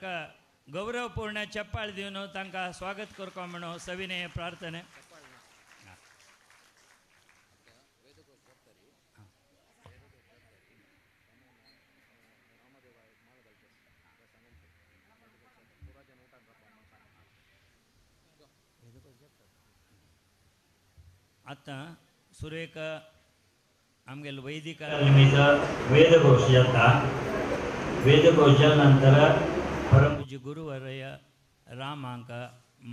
गौरवपूर्ण चप्पाळ दिवन तांकां स्वागत करपा म्हणून सविनय प्रार्थना. आतां सुरेक आमगेलो वैदिक निमित्त वेदघोश जाता. वेदघोश जाल्या नंतर परमपूज्य गुरुवर्य रामांक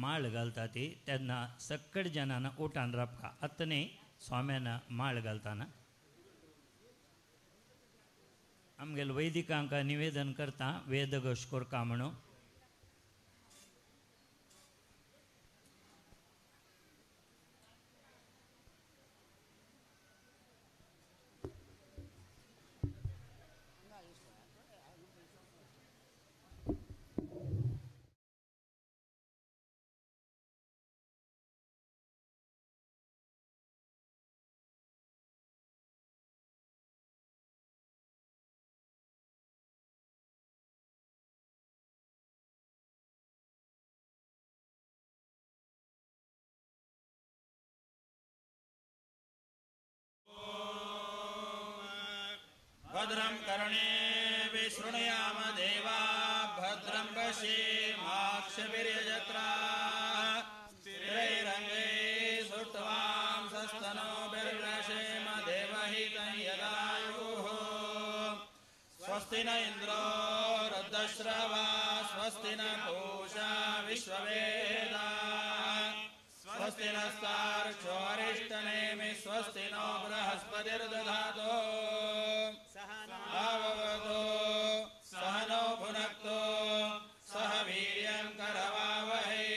माळ घालता ती तेन्ना सकट जनान उठान राबका आतां न्ही स्वाम्यान माळ घालताना आमगेलो वैदिकांक निवेदन करता वेदघोश करका म्हणून. भद्रं कर्णे विशृणुयाम देवा भद्रं पश्येमाक्षभिर्यजत्रा स्थिरैरङ्गैः सुष्ठुवांसस्तनूभिर्व्यशेम देवहितं यदायुः. स्वस्ति न इन्द्रो रुद्रश्रवा स्वस्ति न पूषा विश्ववेदा स्वस्ति नस्तार्क्ष्यो अरिष्टनेमि स्वस्ति नो बृहस्पतिर्दधातु. आववतो सहनो भुनक्तो सह वीर्यं करवावहै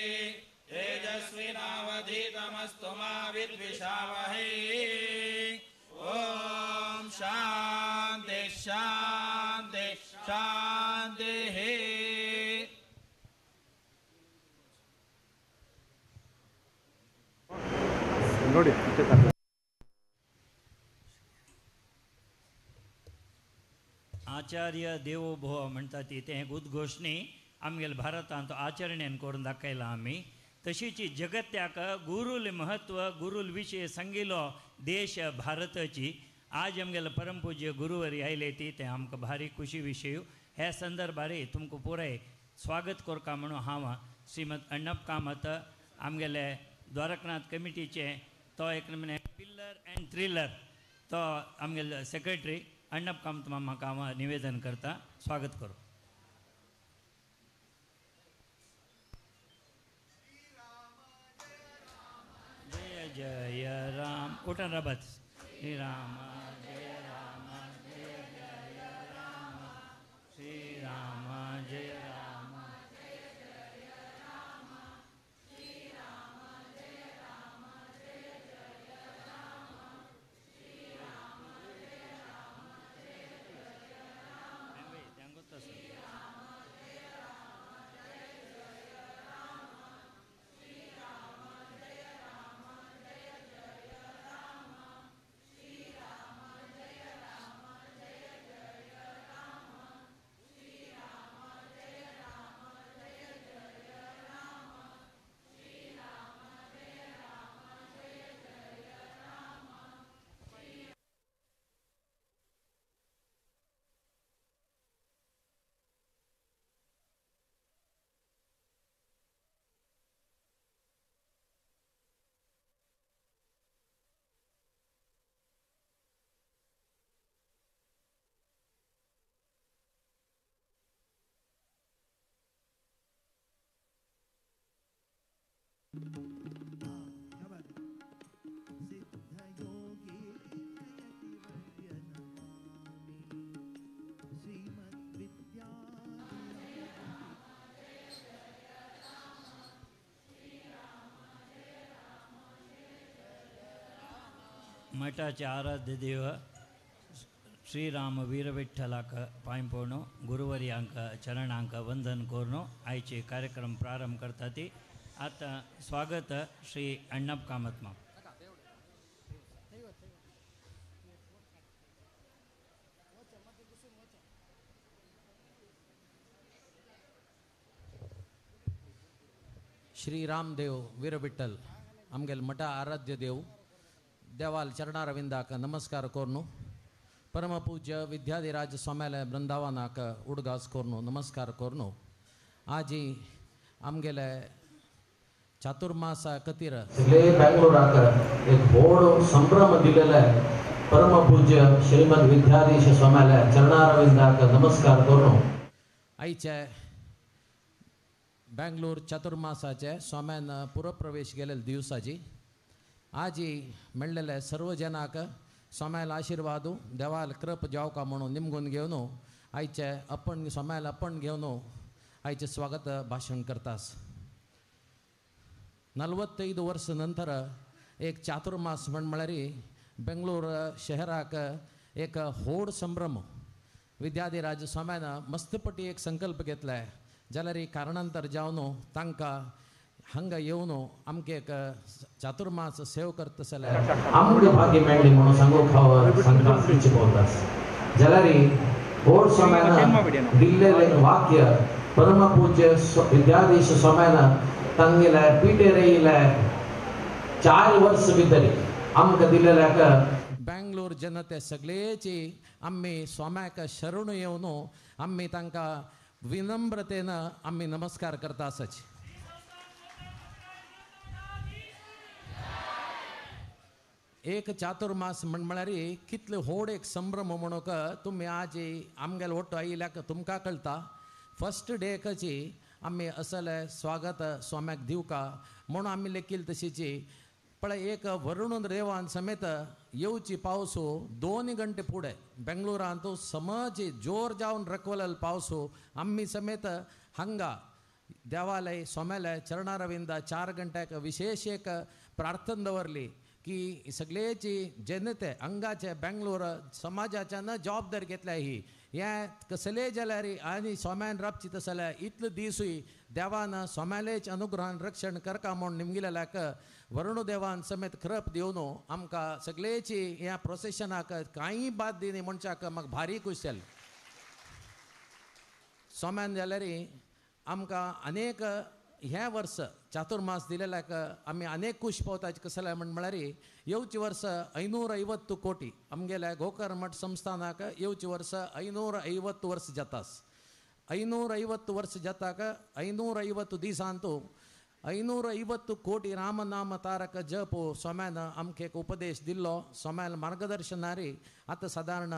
तेजस्विनावधीतमस्तु मा विद्विषावहै. ॐ शान्ति शान्ति शान्तिः. ನೋಡಿ. आचार्य देवो भव म्हणटा ती तें एक उद्घोशणी आमगेले भारतांत आचरणेन करून दाखयलां आमी. तशीच जगत्याक गुरूल महत्व गुरूल विशय सांगिल्लो देश भारताची. आज आमगेले परमपूज्य गुरुवरी आयले ती तें आमकां भारी खुशी विशय. ह्या संदर्भार तुमकां पुराय स्वागत करका म्हणून हांव श्रीमद अण्णप कामत आमगेले द्वारकनाथ कमिटीचे तो एक म्हणजे पिल्लर अँड थ्रिलर तो आमगेले सेक्रेटरी अण्णप कामत मामाक हांव निवेदन करता. स्वागत करूं. जय जय राम. उठन राबात. श्री राम जय राम जय जय राम श्री राम जय राम जय जय राम श्री राम जय राम जय जय राम श्री राम जय राम जय जय राम श्री राम जय राम जय जय राम श्री राम जय राम जय जय राम श्री राम मठाचे आराध्य देव श्रीराम वीरविठ्ठलाक पांयपोणो गुरुवर्यांक चरणांक वंदन कोरनो आयचे कार्यक्रम प्रारंभ करता ती आतां स्वागत श्री अण्णप कामत माम. श्री रामदेव वीरविठ्ठल आमगेल मठा आराध्य देव देवाल चरणारविंदाक नमस्कार कोरनु परमपूज्य विद्याधिराज स्वाम्याले वृंदावनाक उडगास कोरनु नमस्कार कोरनु. आजी आमगेले चातुर्मासा कतीर सगळे बेंगलोराक एक व्हड संभ्रम दिलेले परमपूज्य श्रीमद विद्याधीश स्वाम्याले चरणारविंदाक नमस्कार कोरनु. आयचे बेंगलोर चातुर्मासाचे स्वाम्यान पुरप्रवेश केलेले दिवसाची आजी मेळ्ळेले सर्व जनाक स्वाम्याल आशीर्वाद देवाल कृप जावका म्हणून निमगून घेवन आयचे आपण स्वाम्याल आपण घेवन आयचे स्वागत भाशण करतास. 45 वर्ष नंतर एक चातुर्मास म्हण म्हळ्यार बेंगलोर शहराक एक व्हड संभ्रम विद्याधिराज स्वाम्यान मस्तपटी एक संकल्प घेतलाय जाल्यार कारणांतर जावन तांकां हांगा येवन आमकां एक चातुर्मास सेव करता जाल्यार आमकां भाग्य मेळ्ळी म्हणून सांगूंक हांव सांगता इच्छा जाल्यार व्हड स्वाम्यान दिल्लेलें वाक्य परमपूज्य विद्याधीश स्वाम्यान तांगेले पिटेर येयले 4 वर्स भितर आमकां दिल्लेल्याक बेंगलोर जनते सगळेची आमी स्वाम्याक शरण येवन आमी तांकां विनम्रतेन आमी नमस्कार करता आसाची. एक चातुर्मास म्हण म्हळ्यार कितले व्हड एक संभ्रम म्हणूंक तुमी आज आमगेले ओट्टो आयिल्ल्याक तुमकां कळटा. फर्स्ट डेकची आमी असले स्वागत स्वाम्याक दिवका म्हणून आमी लेखील तशीची पळय एक वरुण देवान समेत येवची पावस 2 घंटे फुडें बेंगलोरांत समज जोर जावन रकवलेलो पावस आमी समेत हांगा देवालय स्वाम्यालय चरणारविंदा 4 घंट्याक विशेष एक प्रार्थना दवरली की सगळेची जनते अंगाचे बेंगलोर समाजाच्यान जबाबदारी घेतल्या ही हें कसलेय जाल्यार आनी स्वाम्यान राबची तशें जाल्यार इतले दिसूय देवान स्वाम्यालेच अनुग्रहान रक्षण करका म्हूण निमगिलेल्याक वरुणदेवान समेत खरप दिवन आमकां सगळेची ह्या प्रोसेशनाक कांय बाद दिनी मनशाक म्हाका भारी खूश जाली. स्वाम्यान जाल्यार आमकां अनेक हें वर्स चातुर्मास दिलेल्याक आमी अनेक खूश पावता. कसलें म्हण म्हळ्यार येवचे वर्स 550 कोटी आमगेल्या गोकर्ण मठ संस्थानाक येवचे वर्स 550 वर्स जातास. 550 वर्स जाताक 550 दिसांतू 550 कोटी रामनाम तारक जप स्वाम्यान आमकां एक उपदेश दिल्लो. स्वाम्यान मार्गदर्शनारी आतां सादारण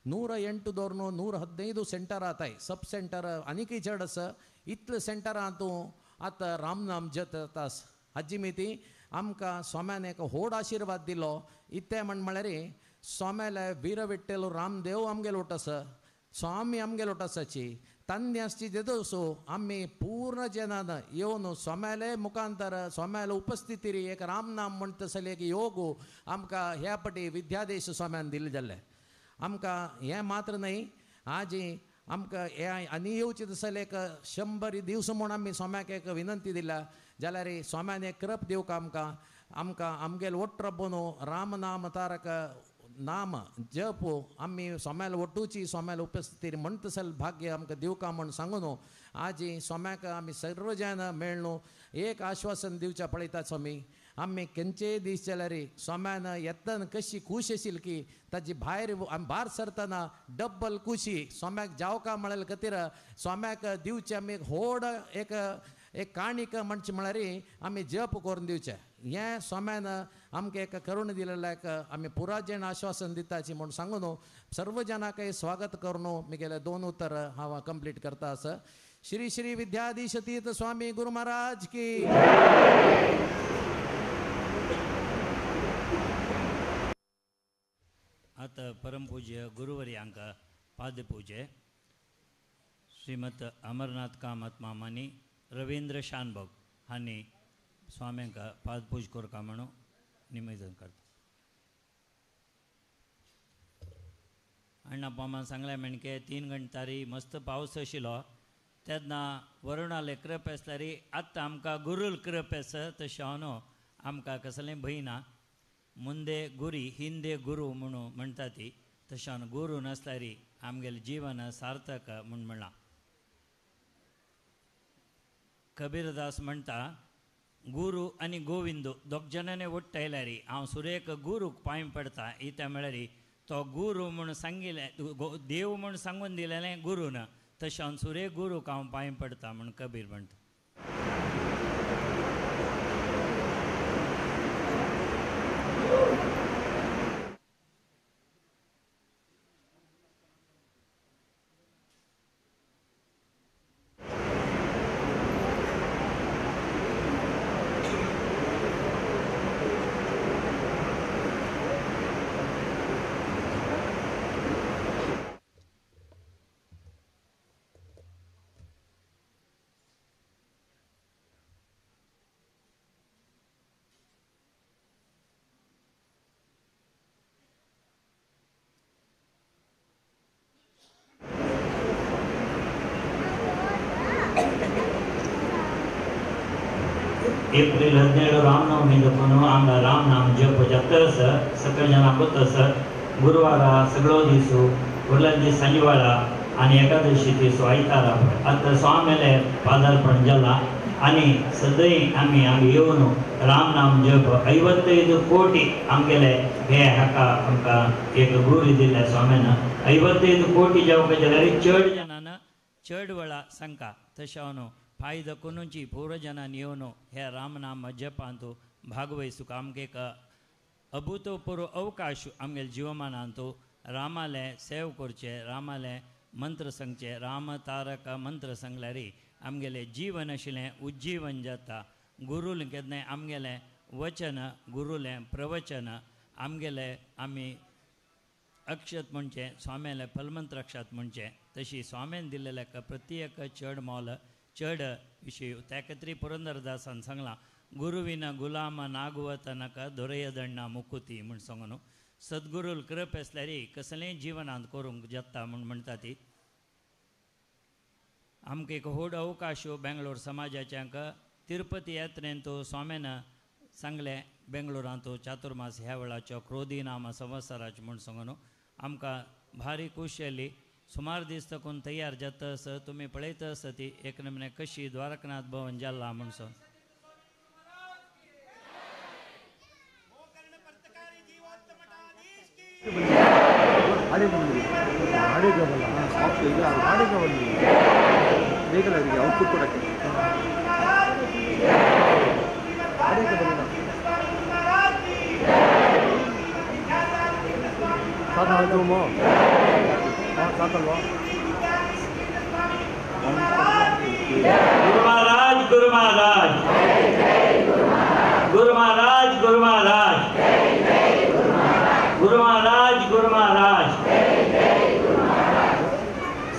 108 दवरून 115 सेंटर आताय सब सेंटर आनीकय चड आसा. इतले सेंटरां तूं आतां रामनाम जत तास हाजी मिती आमकां स्वाम्यान एक व्हड आशिर्वाद दिलो. इतलें म्हण म्हळ्यार स्वाम्याले वीरविठ्ठल रामदेव आमगेलो ओट आसा, स्वामी आमगेलो ओट आसाची तान्य आसची तेदोसो आमी पूर्ण जनान येवन स्वाम्याले मुखांतर स्वाम्याले उपस्थितीर एक रामनाम म्हणटा जाल्यार एक योग आमकां ह्या पटी विद्यादेश स्वाम्यान दिलें जाल्लें. आमकां हें मात्र न्हय आजी आमकां हें आनी येवचें तशें जाल्यार एक 100 दिवस म्हूण आमी स्वाम्याक एक विनंती दिल्या जाल्यार स्वाम्यान एक कृप दिवका आमकां आमकां आमगेले ओट्ट रब्बो न्हू राम नाम तारक नाम जप आमी स्वाम्याल ओटूची स्वाम्याल उपस्थिती म्हणटा जाल्यार भाग्य आमकां दिवका म्हूण सांगू न्हू. आजी स्वाम्याक आमी सर्व जाण मेळ न्हू एक आश्वासन दिवचें पळयता स्वामी आमी खंयचेय दीस जाल्यार स्वाम्यान येतना कशी खूश आशिल्ली की ताजी भायर आमी भायर सरतना डब्बल खुशी स्वाम्याक जावका म्हळ्या खातीर स्वाम्याक दिवचें आमी एक व्हड एक एक काणीक म्हणचें म्हळ्यार आमी जप करून दिवचें. हें स्वाम्यान आमकां एक करुण दिलेल्याक आमी पुरा जण आश्वासन दिताची म्हूण सांगू न्हू. सर्व जनाक स्वागत करून म्हगेलें 2 उतर हांव कंप्लीट करता आसा. श्री श्री विद्याधीश तीर्थ स्वामी गुरु महाराज की। आतां परमपूज्य गुरुवर्यांक पादपूजे श्रीमत अमरनाथ कामत मामानी रवींद्र शानभोग हांणी स्वाम्यांक पादपूज करका म्हणून निवेदन करता। अण्णा मामान सांगलें म्हणके 3 घंटारी मस्त पावस आशिल्लो तेन्ना वरुणाले कृप आसल्यार आतां आमकां गुरूल कृप आसा तशें हांव आमकां कसलें भंय ना। मुंदे गुरी हिंदे गुरू म्हणून म्हणटा ती तशें हांव गुरू नासल्यार आमगेलें जीवन सार्थक म्हूण म्हणलां। कबीरदास म्हणटा गुरू आनी गोविंद दोग जाणांनी ओट्टायल्यार हांव सुरेक गुरूक पांय पडटा इत्या म्हळ्यार तो गुरू म्हूण सांगिल्लें देव म्हूण सांगून दिलेलें गुरून तशें हांव सुरे गुरूक हांव पांय पडटा म्हूण कबीर म्हणटा। एप्रिल 17 रामनवमी दखून हांगा रामनाम जप जाता आसा सकल जाणां वता आसा। गुरवारा सगळो दीस उरले दीस सांजवाळा आनी एकादशी दीस आयतारा आतां स्वामीले पादार्पण जाला आनी सदैव आमी हांगा येवन रामनाम जप 55 कोटी आमगेले हे हाका आमकां एक गुरू दिल्ले स्वामीन 55 कोटी जावपाक जाल्यार चड जाणान चड वेळा सांगता तशें हांव फायदो कोनूची पूर्वजनांनी येवन हे रामनाम जपांत भागवयसूक आमकां एक अभूतपूर्व अवकाश आमगेले जिवमानांत रामाले सेव करचे रामाले मंत्र सांगचे राम तारक मंत्र सांगल्यार आमगेलें जीवन आशिल्लें उज्जीवन जाता। गुरूल केन्नाय आमगेलें वचन गुरूलें प्रवचन आमगेलें आमी अक्षत म्हणचें स्वाम्यालें फलमंत्र अक्षत म्हणचें तशी स्वाम्यान दिल्लें प्रत्येक चड मोल चड विशय त्या खातीर पुरंदरदासान सांगलां गुरुविन गुलाम नागवतनक दोरयदण्णा मुकुती म्हूण सांगून सद्गुरूल कृप आसल्यार कसलेंय जिवनांत करूंक जाता म्हूण म्हणटा ती। आमकां एक व्हड अवकाश बेंगलोर समाजाच्यांक तिरुपती यात्रेंत स्वाम्यान सांगलें बेंगलोरांत चातुर्मास ह्या वेळाचो क्रोधी नाम संवत्सराचो म्हूण सांगून आमकां भारी खोशी जाली। सुमार दीस तकून तयार जाता आसा तुमी पळयता आसा ती एक नमूने कशी द्वारकनाथ भवन जाला म्हूण सांग। गुरु महाराज गुरु महाराज गुरु महाराज गुरु महाराज गुरु महाराज गुरु महाराज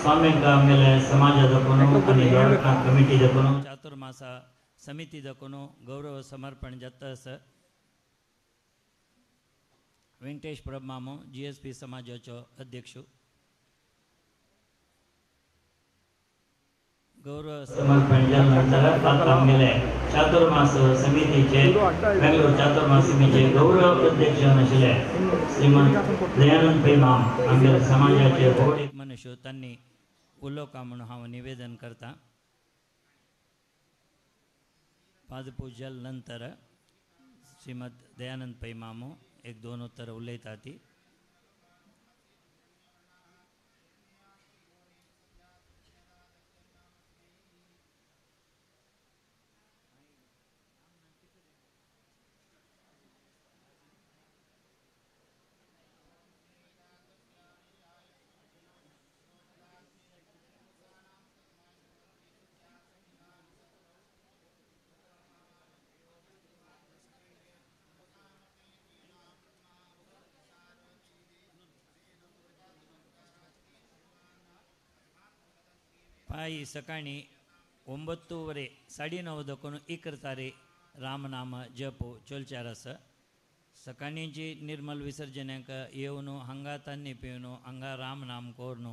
स्वामी आमगेले समाजदकून आनी द्वारकनाथ कमिटी दकून चातुर्मासा समिती दकून गौरव समर्पण जाता आसा। वेंकटेश प्रभु मामो GSP समाजाचो अध्यक्ष गौरव समर्पण जाल्या नंतर आमगेले चातुर्मास समितीचे बेंगलोर चातुर्मास समितीचे गौरव अध्यक्ष आशिल्ले श्रीमंत दयानंद पै माम आमगेले समाजाचे व्हड एक मनुष्य तांणी उलोवका म्हणून हांव निवेदन करता। पादपूजल नंतर श्रीमद दयानंद पै मामो एक दोन उत्तर उलयता ती। पाई सकाळी 9:30 9:30 दखून 11 रामनाम जप चोलचार आसा. सकाळींची निर्मल विसर्जनाक येवन हांगा तान्नी पिवन हांगा रामनाम करून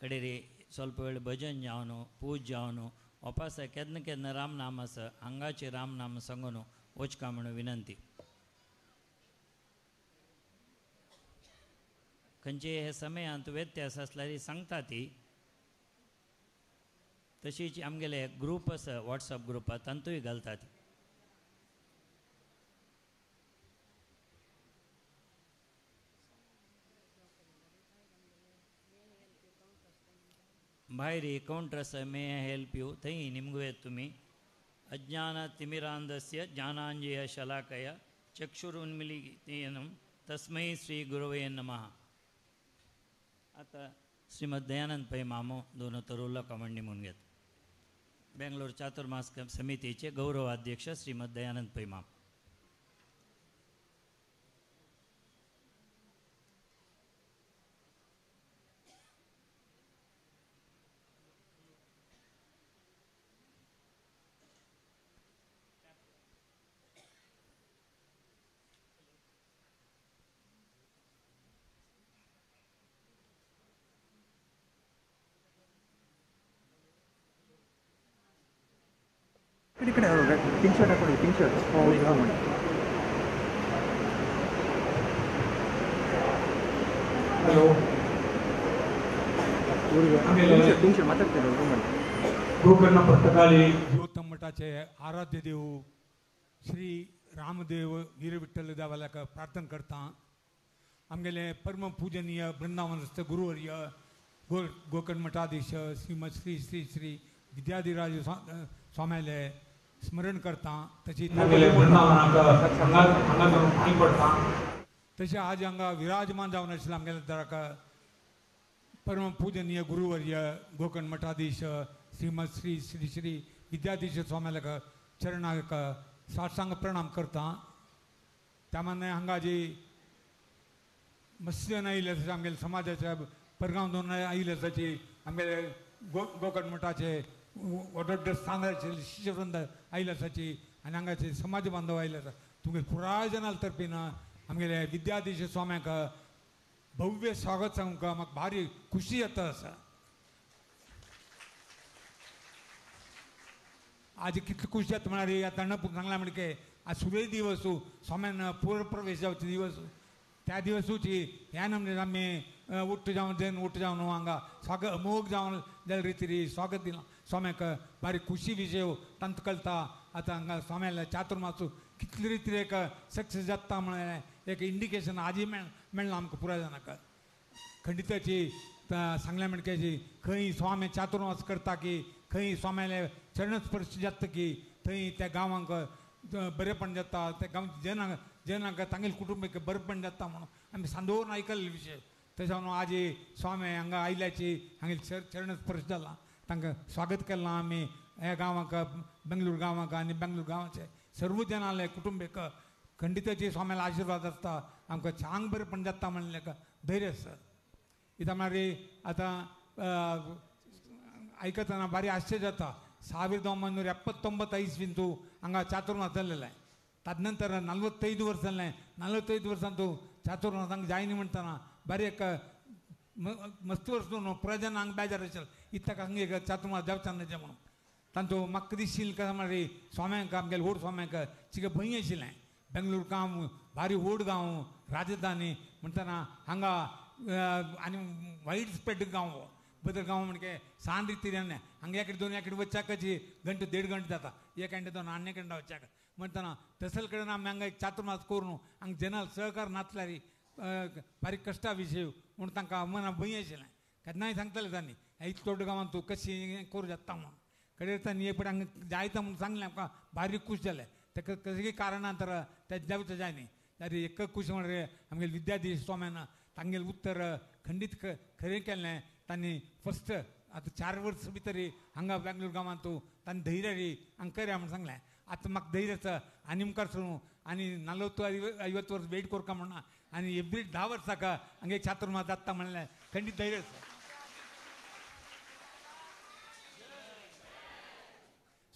कडेरी ಸ್ವಲ್ಪ ವೇಳೆ भजन जावन पूज जावन वापस केन्ना केन्ना रामनाम आसा हांगाचे रामनाम सांगून वचका म्हणून विनंती. खंयचे हे समयांत व्यत्यास आसल्यार सांगता ती. तशीच आमगेले ग्रूप आसा वॉट्सएप ग्रुपार तांतूय घालता ती. भायर काउंटर आसा मे हेल्प you थंय निमगू येत तुमी. अज्ञान तिमिरांधस्य ज्ञानांजय शलाकय चक्षुरुन्मिलितेन तस्मै श्री गुरवे नमः. आतां श्रीमद दयानंद पै मामो दोन तरुला कमांडी म्हणून घेत. बेंगलोर चातुर्मास समितीचे गौरवाध्यक्ष श्रीमद दयानंद पै माम. ಈ ಕಡೆ ಪಿಂಕ್ ಶರ್ಟ್ ಹಾಕೊಳ್ಳಿ, ಪಿಂಕ್ ಶರ್ಟ್ ಮಾಡಿ. ಹಲೋ, ಪಿಂಕ್ ಶರ್ಟ್ ಮಾತಾಡ್ತಾರೆ ಮಾಡಿ. गोकर्ण पर्तगाळी जीवोत्तम मठाचे आराध्य देव श्री रामदेव वीरविठ्ठल देवाक प्रार्थना करता. आमगेले परम पूजनीय वृंदावनस्थ गुरुवर्य गोकर्ण मठाधीश श्रीमद श्री श्री श्री विद्याधिराज स्वाम्याले स्मरण करता. तशी आमगेले वृंदावनाक हांगा हांगा पांय पडटा. तशें आज हांगा विराजमान जावन आशिल्ले आमगेले दराक परम पूजनीय गुरुवर्य गोकर्ण मठाधीश श्रीमद श्री श्री श्री विद्याधीश स्वाम्याक चरणाक साष्टांग प्रणाम करता. त्या माने हांगा जी मस्जिद आयिल्ले आसा आमगेले समाजाच्या परगांव दोन आयिल्ले आसाची आमगेले गोकर्ण मठाचे व्हड स्थानाचे शिष्यवृंद आयिल्ले आसाची आनी हांगाचे समाज बांधव आयिल्ले आसा. तुमगे पुराय जनां तर्फेन आमगेले विद्याधीश स्वाम्याक भव्य स्वागत सांगूंक म्हाका भारी खुशी जाता आसा. आज कितली खुशी जाता म्हळ्यार आतां सांगलां म्हणके आज सुर्य दिवस स्वाम्यान पूर्वप्रवेश जावचो दिवस. त्या दिवसूची ह्या नमने आमी उट्ट जावन जैन उट्ट जावन हांगा स्वागत अमोघ जावन जाल्या रितीरी स्वागत दिलां स्वाम्याक. भारी खुशी विशय तांकां कळटा. आतां हांगा स्वाम्याल्या चातुर्मासू कितले रितीर एक सक्सेस जाता म्हणलें एक इंडिकेशन आजूय मेळना आमकां पुराय जाणांक. खंडिताची सांगलें म्हणकेची खंय स्वामी चातुर्मास करता की खंय स्वाम्याले चरणस्पर्श जाता की थंय त्या गांवांक बरेपण जाता, त्या गांवच्या जनांक जनांक तांगेले कुटुंबाक बरेपण जाता म्हणून आमी सांदोवन आयकल्ले विशय. तशें म्हणून आजी स्वामी हांगा आयल्याची हांगेले चरणस्पर्श जाला तांकां स्वागत केलां आमी ह्या गांवाक बेंगलोर गांवाक आनी बेंगलोर गांवाचे सर्व जनाले कुटुंबीक. खंडिताची स्वाम्याला आशिर्वाद आसता आमकां चांग बरेपण जाता म्हणलें धैर्य आसा. इतां म्हळ्यार आतां आयकतना भारी आश्चर्य जाता. 1979 ಇಸ್ವಿಂದು ಹಂಗ ಚಾತುರ್ಮಾಸ जाल्लें. ತದನಂತರ 45 ವರ್ಷ जालें. 45 वर्सांतू चातुर्मास हांगा जायनी म्हणटना बारी एक मस्त वर्स न्हू प्रजन हांगा बेजार आशिल्लें इतक हांगा एक चातुर्मास जावचें न्हय म्हणून. तांचो म्हाका दिशिल्लें कशें म्हळ्यार स्वाम्यांक आमगेले व्हड स्वाम्यांक चिके भंय आशिल्लें. बेंगलोर गांव भारी व्हड गांव राजधानी म्हणटना हांगा आनी वायड स्प्रेड गांव हो बदल गांव म्हणजे सान रितीर हांगा एक दोन एक वच्चाकची गंटो 1.5 गंटो जाता एक गंटे दोन आनी एक गंटा वच्चाक म्हणटना तसल कडेन आमी हांगा एक चातुर्मास करून हांगा जनाल सहकार नासल्यार बारीक कश्टा विशय म्हूण तांकां मना भंय आशिल्लें. केन्नाय सांगताले तांणी इतलो व्हड गांवांत तूं कशी करूं जाता म्हणून. कडेन तांणी एक फावटी हांगा जायता म्हणून सांगलें आमकां बारीक खूश जालें. ताका कसली कारणान तर तें जावचें जाय न्ही. जाल्यार एक खूश म्हणल्यार आमगेले विद्याधीश स्वाम्यान तांगेलें उत्तर खंडीत खरें केल्लें. तांणी फस्ट आतां 4 वर्स भितर हांगा बेंगलोर गांवांत तांणी धैर्य हांगा करया म्हूण सांगलें. आतां म्हाका धैर्य आसा आनी मुखार सरून आनी 40-50 वर्स वेट करका म्हणना आनी एवरी 10 वर्साक हांगा एक चातुर्मास जाता म्हणलें खंडीत धैर्य आसा.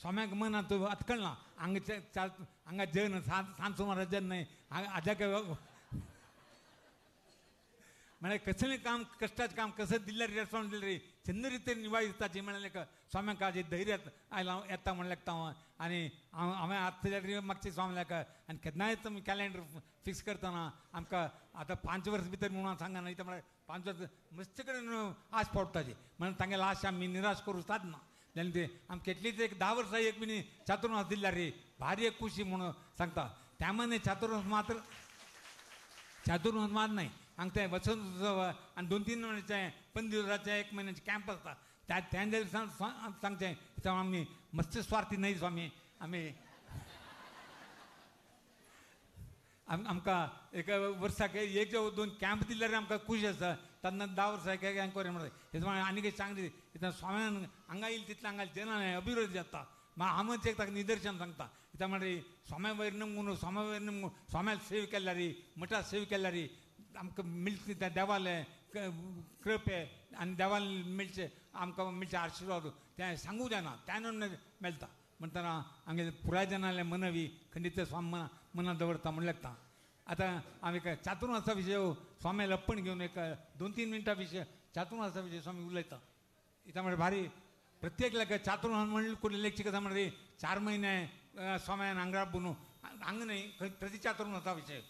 स्वाम्याक मनांत आतां हांगा हांगा जन सांज सुमार जन न्हय आज्याक म्हळ्यार कसलें काम कश्टाचें काम कसं दिल्यार रेस्पॉन्सिबिलिटी चंद रितीन निभायताची म्हणलें स्वाम्याक हाजें धैर्य आयलां येता म्हणलें हांव आनी हांव हांवें आतां जाल्यार मागचे स्वाम्याक आनी केन्नाय तुमी कॅलेंडर फिक्स करतना आमकां आतां 5 वर्स भितर म्हणून हांव सांगना इतलें म्हळ्यार 5 वर्स मस्त कडेन आश पडटाची म्हणून तांगेले आश आमी निराश करूं सादना जाल्यार ते आमकां केटलीच एक 10 वर्सां एक मिनी चातुर्मास दिल्यार रे भारी एक खुशी म्हणून सांगता. त्या मने चातुर्मास मात्र चातुर्मास मात न्हय हांगा ते वसंत उत्सव आनी 2-3 म्हयन्याचे 15 दिवसाचे 1 म्हयन्याचे कॅम्प आसता त्या तेन्ना सांगचें आमी मस्त स्वार्थी न्हय स्वामी आमी आमकां एक वर्साक एक 2 कॅम्प दिल्यार आमकां खूश आसा तेन्ना 10 वर्सां एक एन्क्वायरी म्हणटा हें आनी कितें सांगली स्वाम्यान हांगा येयले तितलें हांगा जनां अभिवृद्धी जाता मागीर हांवच एक ताका निदर्शन सांगता कित्याक म्हणल्यार स्वाम्या वयर नमून स्वाम्या वयर नमून स्वाम्याक सेव केल्यार मठा सेव केल्यार आमकां मेळचे त्या देवाले कृपे आनी देवाले मेळचे आमकां मेळचे आशिर्वाद तें सांगूं जायना त्यान मेळटा म्हणटना आमगे पुराय जनाले मनवी खंडीत स्वामी मना दवरता म्हण लागता. आतां हांव एक चातुर्मासा विशय स्वाम्याले अप्पण घेवन एक 2-3 मिनटां विशय चातुर्मासा विशय स्वामी उलयता. इतना म्हळ्यार भारी प्रत्येक लेख चातुर्मास म्हणलें कोणी लेखची कथा म्हणल्यार 4 म्हयने स्वाम्यान हांगा राबून हांगा न्हय खंय प्रति चातुर्मासा विशय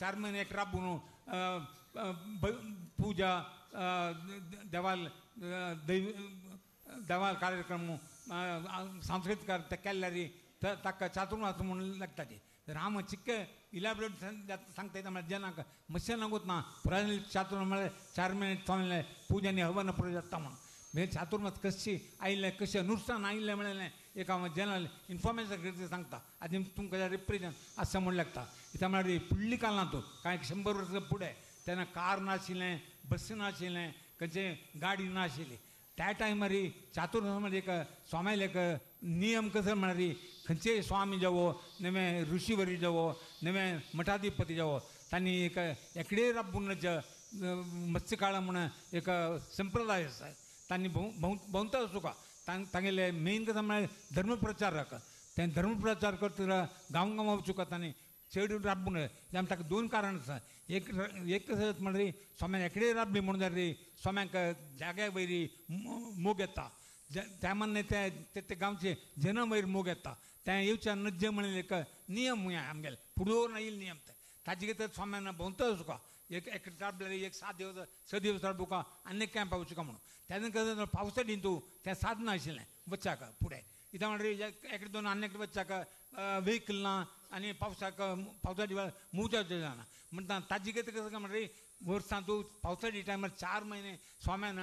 4 म्हयने एक राबून पूजा देवाल देवाल कार्यक्रम सांस्कृतिक ते केल्यार ताका चातुर्मास म्हणून लागता ती. राम चिक्क इलॅबोरेट सांगता येता म्हळ्यार जनाक मत्स्य नागूत ना पुराय चातुर्मास म्हळ्यार 4 म्हयने स्वामीले पूजा आनी हवन पुरो जाता म्हणून म्हणजे चातुर्मास कशी आयिल्लें कशें अनुष्ठान आयिल्लें म्हणलें एक हांव जनरल इन्फॉर्मेशन कितें सांगता आनी तुमकां रिप्रेजंट आसा म्हूण लागता. कित्याक म्हळ्यार फुडली काळांत कांय 100 वर्सां फुडें तेन्ना कार नाशिल्लें बस नाशिल्लें खंयचें गाडी नाशिल्ली त्या टायमार चातुर्मास म्हणजे एक स्वाम्याले एक नियम कसो म्हळ्यार खंयचेय स्वामी जावो नवे ऋषीवरी जावो नवे मठाधिपती जावो तांणी एक एकडे राबून मत्स्यकाळ म्हूण एक संप्रदाय आसा तांणी भोंवता तुका तांगेले मेन कसो म्हळ्यार धर्मप्रचारक ते धर्मप्रचार करतना गांव गांव वचूंक तांणी चड राबून आनी ताका 2 कारण आसा. एक एक कसं म्हळ्यार स्वाम्यान एकडे राबली म्हणून जाल्यार स्वाम्याक जाग्या वयरी मोग येता त्या मान्य ते गांवचे जना वयर मोग येता तें येवच्या नज्जे म्हणलें एक नियम आमगेले फुडोर येयल नियम ते ताजे खातीर स्वाम्यान भोंवता तुका एक एक राबल्यार एक 7 दिवस 6 दिवस राबूका आनी एक कॅम्पा वचूका म्हणून तेन्ना कसं पावसा तूं तें साधन आशिल्लें वच्चाक फुडें कित्याक म्हणल्यार एक 2 आनी एक वच्चाक व्हेकल ना आनी पावसाक पावसाच्या वेळार मुवचाचें जायना म्हणटा ताजे खातीर कसं काय म्हणल्यार वर्सां तूं पावसाच्या टायमार 4 म्हयने स्वाम्यान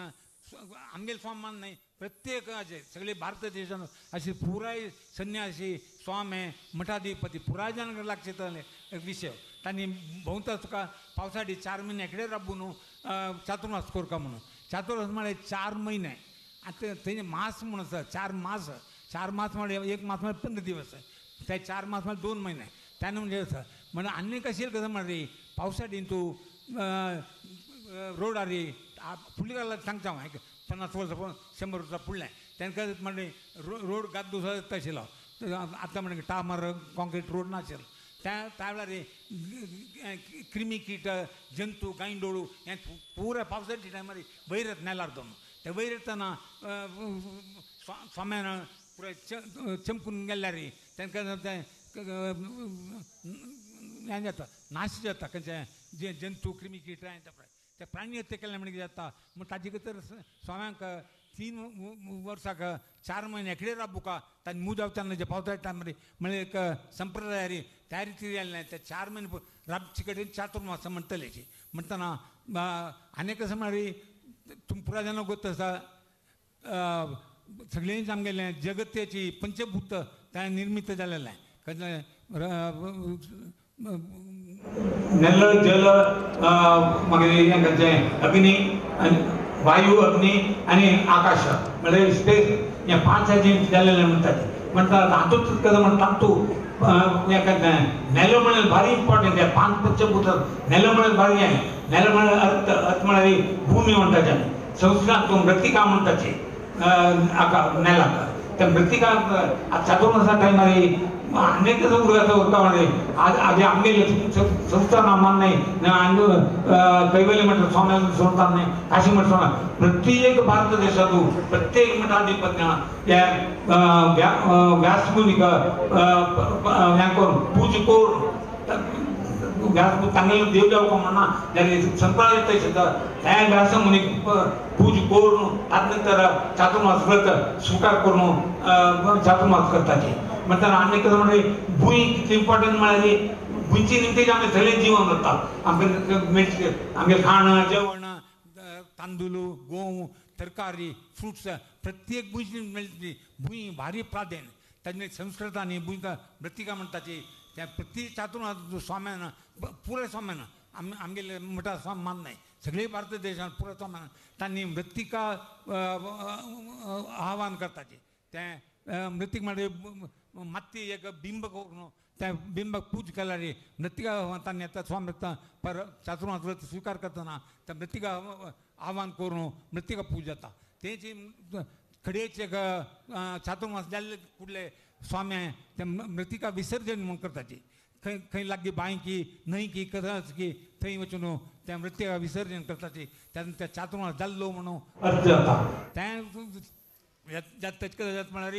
आमगेले स्वामान न्हय प्रत्येक अशें सगळे भारत देशान अशी पुराय संन्यासी स्वामे मठाधिपती पुराय जाणांक लागचे एक विशय तांणी भोंवता तुका पावसाळी 4 म्हयने एकडे राबून चातुर्मास करता म्हणून. चातुर्मास म्हळ्यार 4 म्हयने आतां थंय मास म्हूण आसा 4 मास 4 मास म्हळ्यार 1 मास म्हळ्यार 15 दिवस ते 4 मास म्हळ्यार 2 म्हयने त्यान म्हणजे आसा म्हणून आनी कशें कसं म्हळ्यार पावसाळी तूं रोडार फुडली गजाल सांगता हांव एक 50 वर्सां 100 वर्सां फुडलें तांकां म्हणलें रोड गाद्दो जाता आशिल्लो आतां म्हणटा टामर कॉन्क्रीट रोड नाशिल्लो त्या वेळार क्रिमी कीट जंतू गांयडोळू हें पुराय पावसाच्या टायमार वयर येता नेलार दोन ते वयर येतना स्वाम्यान पुराय चमकून गेल्यार तांकां तें हें जाता नाश जाता खंयचें जे जंतू क्रिमी कीट ते प्राणी हत्या केल्या म्हणून कितें जाता म्हण ताजे खातीर स्वाम्यांक 3 वर्साक 4 म्हयने एकडे राबूका तांणी मुजावताना जे पावसाच्या टायमार म्हळ्यार एक संप्रदायारी तयारी ती जालें ते 4 म्हयने राबचे कडेन चातुर्मास म्हणटले म्हणटना आनी कसं म्हळ्यार तुमकां पुराय जाणां गोत आसा सगळ्यांनी आमगेलें जगत्याची पंचभूत त्या निर्मित जालेलें कळ्ळें नेल जल मागीर हें खंयचें अग्नी आनी वायू अग्नी आनी आकाश म्हळ्यार स्पेस हें 5 हाजें जालेलें म्हणटात म्हणटा हातूंत कसं म्हणटा तातूंत हें नेलो म्हळ्यार भारी इम्पॉर्टंट हें 5 पंचभूत नेलो म्हळ्यार भारी हें नेलो म्हळ्यार अर्थ अर्थ म्हळ्यार भूमी म्हणटाचे संस्कृतांत मृत्तिका म्हणटाची आका नेलाक त्या मृत्तिका चातुर्मासा टायमार अनेक उडगाचो उरता म्हणजे आज आमगेले संस्थान मान्य कैवल्य मठ स्वामी संस्थान नाही काशी मठ स्वामी प्रत्येक भारत देशातू प्रत्येक मठाधिपत्या या व्यासमुनिक करून पूज करून व्यास तांगेले देव जावका म्हणना जाल्यार संप्रदाय सुद्दां त्या व्यासमुनीक पूज करून ताजे नंतर चातुर्मास व्रत स्वीकार करून चातुर्मास करताचे. म्हणटाना आनी कसं म्हणजे भूंय कितली इम्पॉर्टंट म्हळ्यार भुंयची निमतीच आमचें सगळें जीवन जाता. आमकां मेळचें आमगेलें खाण जेवण तांदूळ गोंव तरकारी फ्रुट्स प्रत्येक भूंयची मेळटली. भूंय भारी प्राधान्य ताजें संस्कृतांनी भूंय मृत्तिका म्हणटाची त्या प्रत्येक चातुर्मास स्वाम्यान पुराय स्वाम्यान आमगेले मठा स्वामी मान्य सगळे भारत देशान पुराय स्वाम्यान तांणी मृत्तिका आव्हान करताचे. तें मृत्तिका म्हणजे माती एक बिंब करून त्या बिंबाक पूज केल्यार मृत्तिका तांणी आतां स्वामी पर चातुर्मास व्रत स्विकार करतना त्या मृत्तिका आव्हान करून मृत्तिका पूज जाता. तेची खडेचे चातुर्मास जाल्ले कुडले स्वामी ते मृत्तिका विसर्जन म्हणून करताची. खंय खंय लागीं बांय की न्हंय की कसं की थंय वचून त्या मृत्तिका विसर्जन करताची. त्या त्या चातुर्मास जाल्लो म्हणून अर्थ जाता. तें जाता कशें जाता म्हळ्यार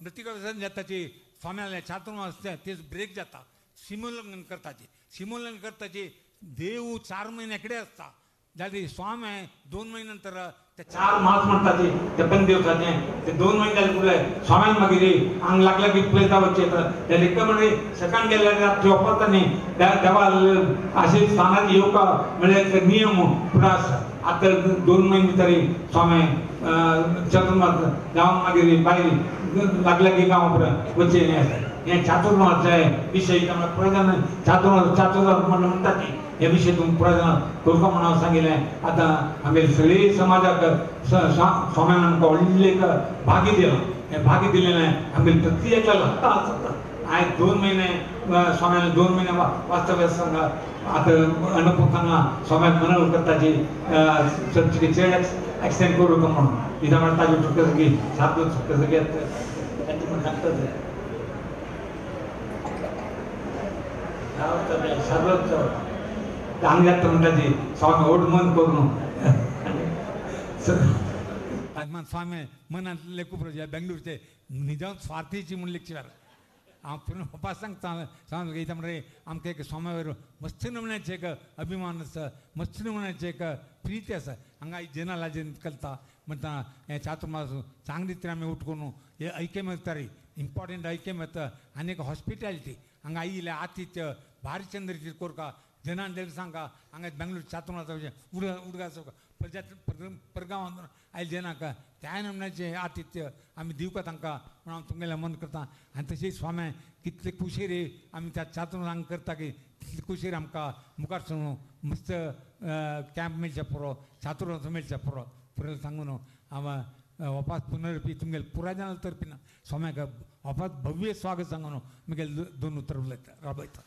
मृत्तिका विसर्जन जाताची स्वाम्याले चातुर्मास तेच ब्रेक जाता. सिमोल्लंघन करताची. सिमोल्लंघन करताची देव 4 म्हयने कडेन आसता जाल्यार स्वामी 2 म्हयने नंतर ते 4 मास म्हणटाचे ते बंद दिवसाचे ते 2 म्हयने जाले फुडले स्वाम्यान मागीर आंग लागल्या की प्लेसा वचचें जाल्यार एक म्हणजे सकाळ गेल्यार रातचें वापरता न्ही देवा अशें स्थानार येवपा म्हळ्यार नियम पुरो आसा. आतां 2 म्हयने तरी स्वामी चातुर्मास जावन मागीर भायर लागल्या की गांव वचचें हें आसा. हें चातुर्मास विशय पुराय चातुर्मास चातुर्मास म्हणटा ती हे विशय तुमकां पुराय करता म्हणून हांव सांगिल्लें. आतां आमगे सगळे समाजाक स्वाम्यान आमकां व्हडलें एक भाग्य दिलां. हें भाग्य दिलेलें आमगे प्रत्येकाक हक्क आसा. आयज 2 म्हयने स्वाम्यान 2 म्हयने वास्तव्य सांगा आतां अणपूर स्वाम्याक मनोर करताची चर्चेर एक्सटेंड करूं म्हणून कित्याक म्हळ्यार ताजे सुटका सगळी 7 दिवस सुटका सगळी तांचे म्हण सांगता हांगा जाता म्हणटाची स्वामी व्हड मन करून स्वामी मनांत लेखू प्रजा बेंगलुरूचे निजाम स्वार्थीची म्हूण लेखची हांव पुर्ण पप्पा सांगता सांग कितें म्हणटा आमकां एक स्वाम्यावर मस्त नमुन्याचें एक अभिमान आसा, मस्त नमुन्याचें एक प्रिती आसा. हांगा जना लाजेन कलता म्हणटा हें चातुर्मास चांगली रितीन आमी उठकून हे ऐक्यमत इम्पॉर्टंट ऐक्यमत आनी एक हॉस्पिटॅलिटी हांगा आयिल्लें आतिथ्य भारी चंद रितीन कोरका जनान देव सांगा हांगा बेंगलोर चातुर्मास उडगा प्रजा परगांवान आयले जनाक त्या नमुन्याचें आतिथ्य आमी दिवपा तांकां म्हणून हांव तुमगेलें मन करता. आनी तशेंच स्वामी कितले कुशेरी आमी त्या चातुर्मास करता की तितले कुशेरी आमकां मुखार सरून मस्त कॅम्प मेळचे पुरो चातुर्मास मेळचे पुरो पुरो सांगून हांव वापास पुनरपी तुमगेले पुराय जाणां तर्फी स्वाम्याक वापास भव्य स्वागत सांगून मुगेले 2 उतर उलयता राबयता.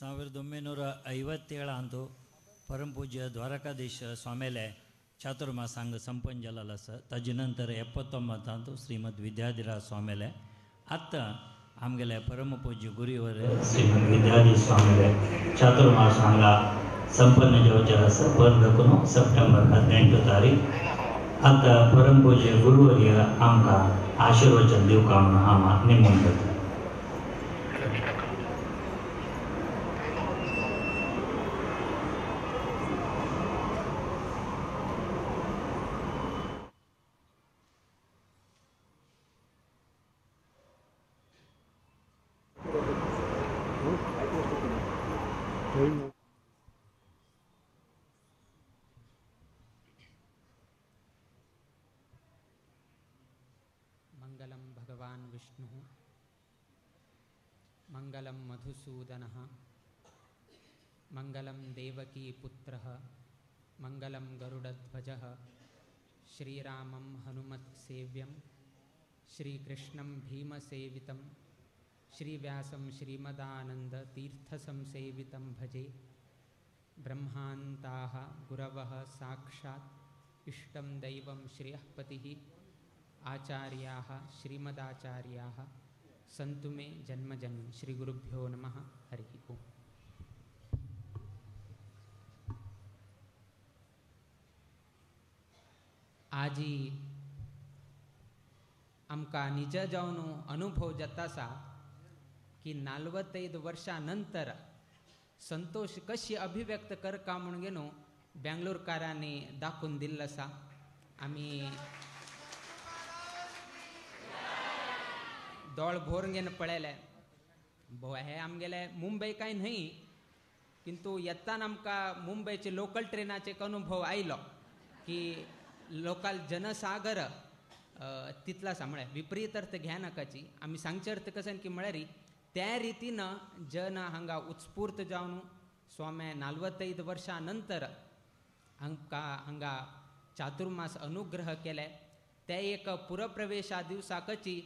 ಸಾವಿರದ ಒಂಬೈನೂರ ಐವತ್ತೇಳಾಂದು ಪರಮಪೂಜ್ಯ ದ್ವಾರಕಾಧೀಶ ಸ್ವಾಮಿಲೆ ಚಾತುರ್ಮಾಸಾಂಗ ಸಂಪನ್ನ जालेलो आसा. ताजे नंतर 79 श्रीमद विद्याधिराज स्वामीले आतां आमगेले परमपूज्य गुरुवर श्रीमद विद्याधीश स्वामीले ಚಾತುರ್ಮಾಸ हांगा संपन्न जावचें आसा. बंद करून सप्टेंबर 18 तारीख. आतां परमपूज्य गुरुवर्य आमकां आशिर्वचन दिवका म्हणून हांव निमून करता. मंगलम भगवान विष्णुः मंगलम मधुसूदनः मंगलम देवकी पुत्रः मंगलम गरुडध्वजः श्रीरामं हनुमत्सेव्यं श्रीकृष्णं भीमसेवितं श्रीव्यासं श्रीमदानन्दतीर्थसंसेवितं भजे. ब्रह्मान्ताः गुरवः साक्षात् इष्टं दैवं श्रियः पतिः आचार्याः श्रीमदाचार्याः सन्तु मे जन्म जन्म. श्रीगुरुभ्यो नमः. हरिः ओम्. आजी आमकां निज जावन अनुभव जाता आसा की 45 वर्षां नंतर संतोष कशी अभिव्यक्त करका म्हणून न्हू बेंगलोरकारांनी दाखोवन दिल्लो आसा. आमी दोळ भोर घेवन पळयले भोव हे आमगेले मुंबय काय न्हय, किंतु येताना आमकां मुंबयचे लोकल ट्रेनाचे एक अनुभव आयलो की लोकल जनसागर तितला आसा. म्हळ्यार विपरीत अर्थ घ्या नाकाची, आमी सांगचे अर्थ कशें की म्हळ्यार त्या रितीन जन हांगा उत्स्फूर्त जावन स्वामी 45 वर्षां नंतर हांकां हांगा चातुर्मास अनुग्रह केले. ते एक पुरप्रवेशा दिवसाकची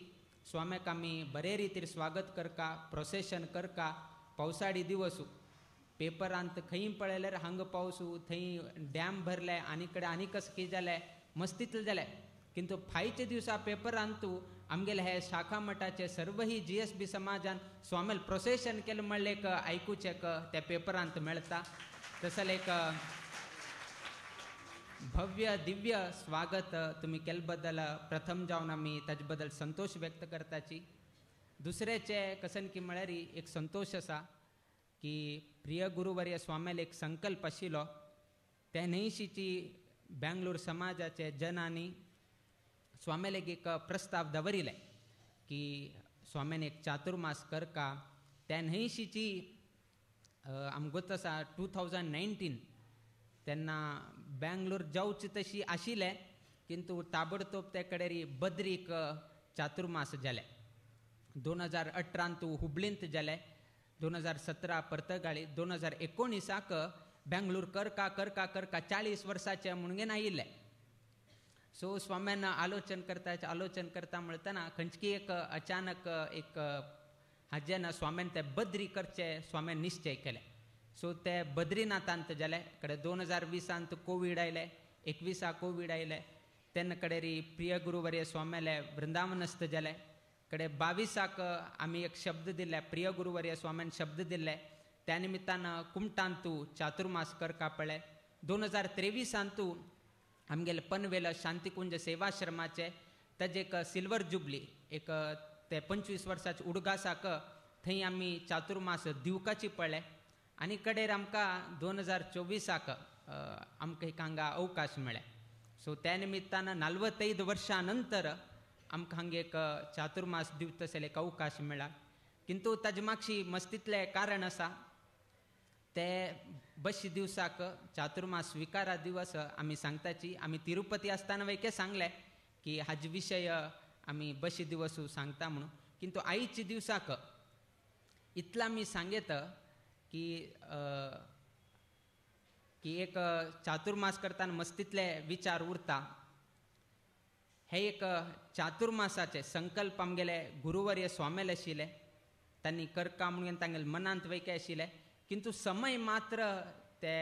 स्वाम्याक आमी बरे रितीर स्वागत करका, प्रोसेशन करका. पावसाळी दिवस पेपरांत खंय पळयल्यार हांगा पावसू, थंय डॅम भरले आनी कडेन आनी कस कितें जालें, मस्तीतलें जालें. किंतु फायच्या दिवसा पेपरांतू आमगेले हे शाखा मठाचे सर्वही GSB समाजान स्वामेल प्रोसेशन केलें म्हणलें एक आयकुचें त्या पेपरांत मेळटा. तसलें एक भव्य दिव्य स्वागत तुमी केल्ले बद्दल प्रथम जावन आमी ताजे बद्दल संतोष व्यक्त करताची. दुसरेचे कसन की म्हळ्यार एक संतोष आसा की प्रिय गुरुवर्य स्वामेल एक संकल्प आशिल्लो त्या न्हयशीची बेंगलोर समाजाचे जनांनी स्वामेलेक एक प्रस्ताव दवरिले की स्वाम्यान एक चातुर्मास करका. त्या न्हयशीची आमकां गोत आसा 2019 तेन्ना बेंगलोर जावची तशी आशिल्लें, किंतु ताबडतोब ते कडेन बद्रीक चातुर्मास जाले. 2018 हुबळींत जाले, 2017 पर्तगाळी, 2019 बेंगलोर करका करका करका 40 वर्साचे म्हणून आयिल्ले. सो स्वाम्यान आलोचन करता आलोचन करता म्हणतना खंयची एक अचानक एक हाजें ना स्वाम्यान ते बद्री करचे स्वाम्यान निश्चय केले. सो ते बद्रीनाथांत जाले. कडेन 2020 कोवीड आयले, 21 कोवीड आयले. तेन्ना कडेन प्रिय गुरुवर्य स्वाम्याले वृंदावनस्थ जाले. कडेन 22 आमी एक शब्द दिले, प्रिय गुरुवर्य स्वाम्यान शब्द दिले. त्या निमित्तान कुमटांतू चातुर्मास करका पळय. 2023 आमगेले पनवेल शांतिकुंज सेवाश्रमाचे ताजे एक सिल्वर जुबली एक ते 25 वर्साचे उडगासाक थंय आमी चातुर्मास दिवकाची पळय. आनी कडेर आमकां 2024 आमकां एक हांगा अवकाश मेळ्ळे. सो त्या निमित्तान 45 वर्षां नंतर आमकां हांगा एक चातुर्मास दिवतसले एक अवकाश मेळ्ळा. किंतु ताजे मागशी मस्तीतलें कारण आसा ते बशी दिवसाक चातुर्मास स्विकारा दिवस आमी सांगताची. आमी तिरुपती आसतना वयके सांगलें की हाजे विशय आमी बशी दिवस सांगता म्हणून, किंतु आयचे दिवसाक इतला आमी सांगेत की की एक चातुर्मास करतना मस्तीतले विचार उरता. हे एक चातुर्मासाचे संकल्प आमगेले गुरुवर्य स्वामेल आशिल्ले, तांणी करका म्हणून तांगेले मनांत वयके आशिल्ले, किंतु समय मात्र ते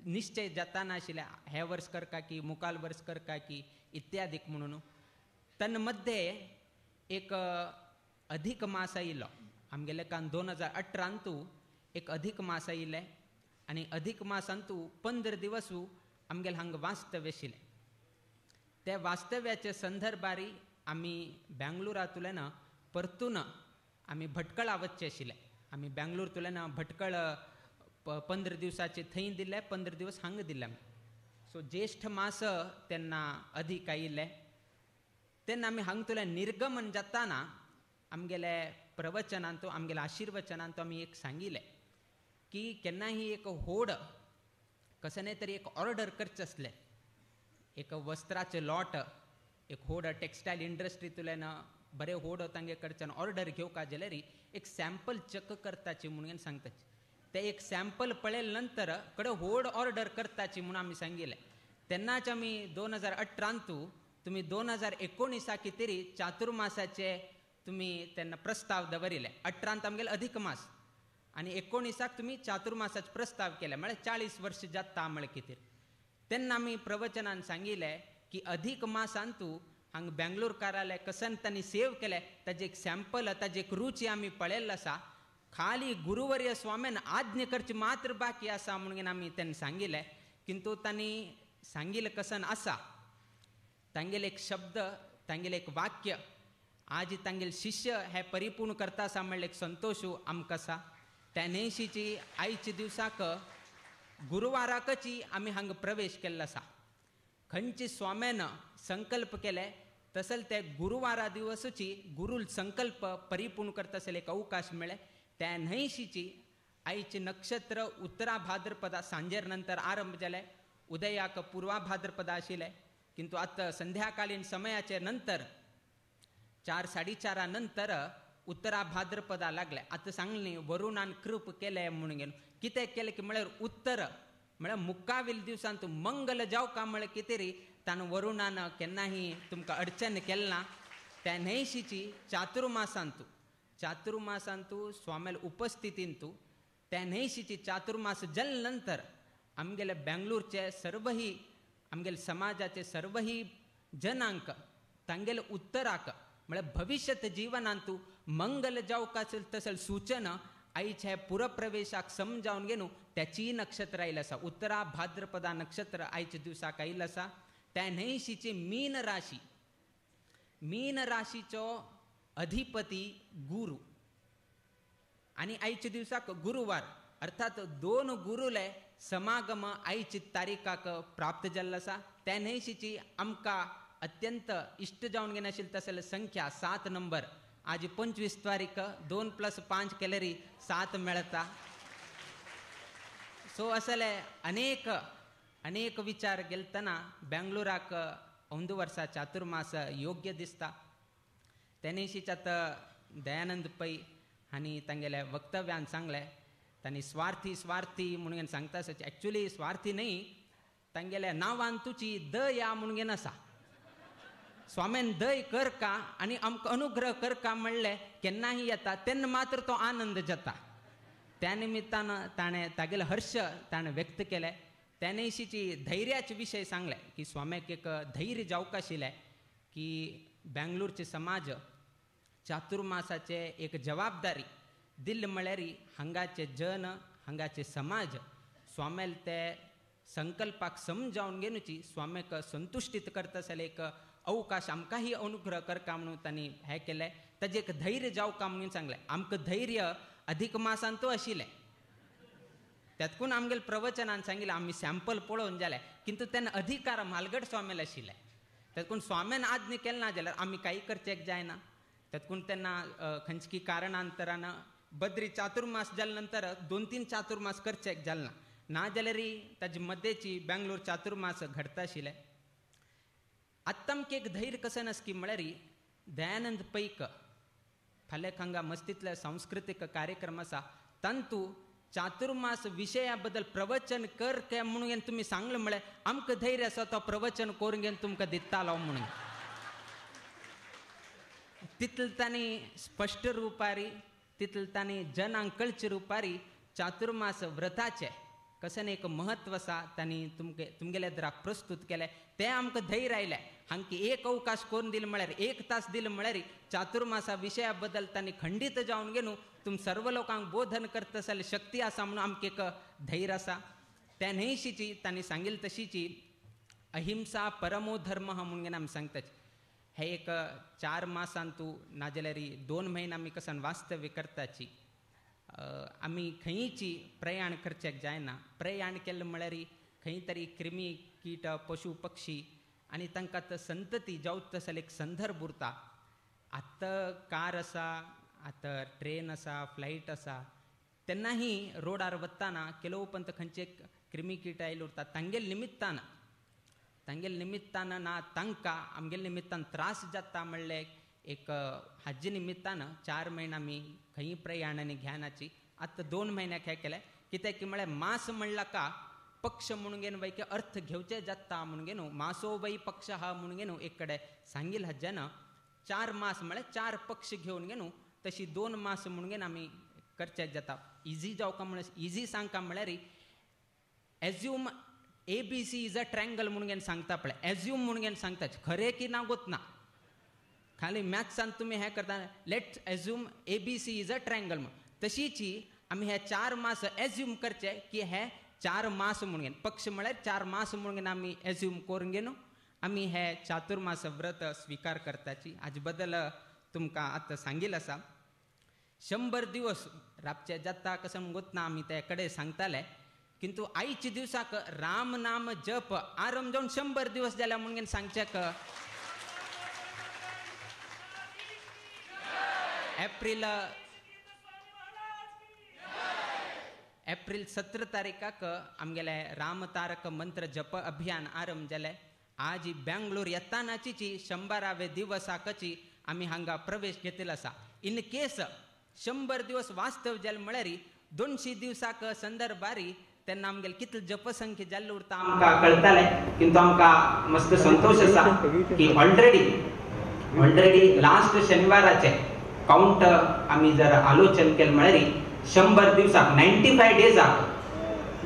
निश्चय जाताना आशिल्ले हे वर्स करका की मुखाल वर्स करका की इत्यादीक म्हणून. तन्मध्ये एक अधिक मास आयिल्लो आमगेले कान 2018 एक अधिक मास आयिल्ले आनी अधिक मासांतू 15 दिवस आमगेले हांगा वास्तव्य आशिल्लें. त्या वास्तव्याचे संदर्भारी आमी बेंगलोरांतल्यान परतून आमी भटकळा वचचे आशिल्ले. आमी बेंगलोरतल्यान भटकळ 15 दिवसाचे थंय दिले, 15 दिवस हांगा दिले आमी. सो ज्येष्ठ मास तेन्ना अधिक आयिल्ले. तेन्ना आमी हांगतल्यान निर्गमन जाताना आमगेले प्रवचनांतू आमगेले आशिर्वचनांतू आमी एक सांगिल्लें की केन्नाही एक होड कसं तरी एक ऑर्डर करचें आसलें, एक वस्त्राचें लॉट एक होड टेक्सटायल इंडस्ट्रींतल्यान बरें होड तांगे कडच्यान ऑर्डर घेवका जाल्यार एक सॅम्पल चेक करताची म्हणून सांगताची. ते एक सॅम्पल पळयले नंतर कडेन होड ऑर्डर करताची म्हणून आमी सांगिल्लें. तेन्नाच आमी 2018 तुमी 2019 कितें चातुर्मासाचे तुमी तेन्ना प्रस्ताव दवरिले. 18 आमगेले अधिक मास आनी 19 तुमी चातुर्मासाचे प्रस्ताव केले, म्हळ्यार 40 वर्ष जाता म्हळ्यार कितें. तेन्ना आमी प्रवचनान सांगिल्लें की अधिक मासान तूं हांगा बेंगलोरकाराले कसन तांणी सेव केले ताजें एक सॅम्पल, ताजी एक रुची आमी पळयल्लो आसा. खाली गुरुवर्य स्वाम्यान आज्ञा करची मात्र बाकी आसा म्हणून आमी तेन्ना सांगिल्लें. किंतु तांणी सांगिल्लें कसन आसा, तांगेले एक शब्द, तांगेले एक वाक्य आज तांगेले शिष्य हे परिपूर्ण करता आसा म्हणल्यार एक संतोश आमकां आसा. त्या न्हयशीची आयच्या दिवसाक गुरुवाराकची आमी हांगा प्रवेश केल्लो आसा. खंयचे स्वाम्यान संकल्प केले तसल ते गुरुवारा दिवसूची गुरुल संकल्प परिपूर्ण करता आसले एक अवकाश मेळ्ळे. त्या न्हयशीची आयचे नक्षत्र उत्तरा भाद्रपदा सांजेर नंतर आरंभ जाले, उदयाक पूर्वा भाद्रपदा आशिल्ले, किंतु आतां संध्याकालीन समयाचे नंतर 4 साडे 4 नंतर उत्तरा भाद्रपदा लागले. आतां सांगली वरुणान कृप केले म्हणून घेवन कितें केलें की म्हळ्यार उत्तर म्हळ्यार मुक्कावील दिवसान तूं मंगल जावका म्हळ्यार कितें री ताणें वरुणान केन्नाही तुमकां अडचण केलें ना. त्या न्हयशीची चातुर्मासांतू, चातुर्मासांतू स्वाम्याल उपस्थितींतू त्या न्हयशीची चातुर्मास जल नंतर आमगेले बेंगलोरचे सर्वही आमगेले समाजाचे सर्वही जनांक तांगेले उत्तराक म्हळ्यार भविष्यत जीवनांतू मंगल जावका तसल सूचना आयच्या पुरप्रवेशाक समजावन घेवन त्याची नक्षत्र आयिल्लें आसा. उत्तरा भाद्रपदा नक्षत्र आयच्या दिवसाक आयिल्लें आसा. त्या न्हयशीची मीन राशी, मीन राशीचो अधिपती गुरु आनी आयच्या दिवसाक गुरुवार, अर्थात 2 गुरुले समागम आयची तारीखाक प्राप्त जाल्लो आसा. त्या न्हयशीची आमकां अत्यंत इश्ट जावन घेनाशिल्ली तसले संख्या 7 नंबर. आज 25 तारीख 2 + 5 केल्यार 7 मेळता. सो असले अनेक अनेक विचार गेलतना बेंगलोराक अंदू वर्सा चातुर्मास योग्य दिसता. त्या न्हयशीच आतां दयानंद पै हांणी तांगेल्या वक्तव्यान सांगलें, तांणी स्वार्थी स्वार्थी म्हणून सांगता एक्चुअली स्वार्थी न्हय, तांगेल्या नांवान तुची दया म्हणून आसा. स्वाम्यान दय कर का आनी आमकां अनुग्रह कर का म्हणलें केन्नाही येता तेन्ना मात्र तो आनंद जाता. त्या निमित्तान ताणें तागेले हर्ष ताणें व्यक्त केलें. त्या न्हयशीची धैर्याचे विशय सांगलें की स्वाम्याक एक धैर्य जावंक आशिल्लें की बेंगलोरचे समाज चातुर्मासाचे एक जबाबदारी दिल्ले म्हळ्यार हांगाचे जन, हांगाचे समाज स्वाम्याल ते संकल्पाक समजावन घेवची स्वाम्याक संतुश्टीत करता आसले एक अवकाश आमकांही अनुग्रह करका म्हणून तांणी हें केलें. ताजें एक धैर्य जावका म्हणून सांगलें. आमकां धैर्य अधिक मासान तो आशिल्लें, त्यातकून आमगेले प्रवचनान सांगिल्लें आमी सॅम्पल पळोवन जालें, किंतु तेन्ना अधिकार म्हालगड स्वाम्याल आशिल्लें. त्यातकून स्वाम्यान आज्ञा केलें ना जाल्यार आमी कांय करचें जायना. त्यातकून तेन्ना खंयची कारणांतरान बद्री चातुर्मास जाले नंतर 2-3 चातुर्मास करचें जालें ना, ना जाल्यार ताजे मदेची बेंगलोर चातुर्मास घडता आशिल्लें. आतां आमकां एक धैर्य कशें नासकी म्हळ्यार दयानंद पैक फाल्यां हांगा मस्तींतले सांस्कृतीक कार्यक्रम आसा तांतू चातुर्मास विशया बद्दल प्रवचन कर काय म्हणून तुमी सांगलें म्हळ्यार आमकां धैर्य आसा तो प्रवचन करून घेवन तुमकां दितालो म्हणून. तितले तांणी स्पश्ट रुपारी, तितले तांणी जनांक कळचे रुपारी चातुर्मास व्रताचें कशें एक म्हत्व आसा तांणी तुमगेल्या द्राक प्रस्तूत केलें. तें आमकां धैर्य आयलें. हांकां एक अवकाश करून दिले म्हळ्यार 1 तास दिले म्हळ्यार चातुर्मासा विशया बद्दल तांणी खंडीत जावन घेवन तुम सर्व लोकांक बोधन करता जाल्यार शक्ती आसा म्हणून आमकां एक धैर्य आसा. त्या न्हयशीची तांणी सांगिल्ली तशीची अहिंसा परमो धर्म म्हणून आमी सांगतात. हे एक 4 मासांतू नाजाल्यार 2 म्हयने आमी कसन वास्तव्य करताची. आमी खंयची प्रयाण करचें जायना. प्रयाण केलें म्हळ्यार खंय तरी क्रिमी कीट पशु पक्षी आनी तांकां आतां संतती जावं तसो एक संदर्भ उरता. आतां कार आसा, आतां ट्रेन आसा, फ्लायट आसा, तेन्नाही रोडार वतना केलो पंत खंयचे क्रिमी कीट आयले उरता तांगेले निमित्तान, तांगेले निमित्तान ना तांकां आमगेले निमित्तान त्रास जाता म्हणलें एक हाजे निमित्तान 4 म्हयने आमी खंय प्रयाण आनी ध्यानाची आतां 2 म्हयन्याक हें केलें. कित्याक की म्हळ्यार मास म्हणला का पक्ष म्हणून घेवन वै अर्थ घेवचे जाता म्हणून घेवन मासो वै पक्ष हा म्हणून घेवन एक कडेन सांगील हज्जान 4 मास म्हळ्यार 4 पक्ष घेवन गे न्हू तशी 2 मास म्हणून घेवन आमी करचे जाता. इजी जावका म्हळ्यार इजी सांगका म्हळ्यार assume A B C is a triangle म्हणून घेवन सांगता पळय, एज्यूम म्हणून घेवन सांगता, खरें की ना गोत ना, खाली मॅथ्सान तुमी हें करता, let assume A B C is a triangle म्हणून. तशीची आमी हे 4 मास एज्यूम करचे की हे 4 मास म्हणून घेवन पक्ष म्हळ्यार 4 मास म्हणून घेवन आमी एज्यूम करून घेवन आमी हे चातुर्मास व्रत स्विकार करताची. हाजे बद्दल तुमकां आतां सांगील आसा. 100 दिवस राबचे जाता कसं गोत ना आमी ते कडेन सांगताले, किंतु आयच्या दिवसाक राम नाम जप आरंभ जावन 100 दिवस जाल्या म्हणून सांगचेक एप्रिल 17 तारीखाक आमगेले रामतारक मंत्र जप अभियान आरंभ जालें. आज बेंगलोर येतानाचीची 100व्या दिवसाकची आमी हांगा प्रवेश घेतिल्लो आसा. इन केस 100 दिवस वास्तव जाले म्हळ्यार 200 दिवसाक संदर्भारी तेन्ना आमगेले कितले जपसंख्य जाल्ले उरता आमकां कळटालें. किंतु आमकां मस्त संतोश आसा की ऑलरेडी लास्ट शनिवाराचे काउंट आमी जर आलोचन केलें म्हळ्यार 100 दिवसाक 95 डेजाक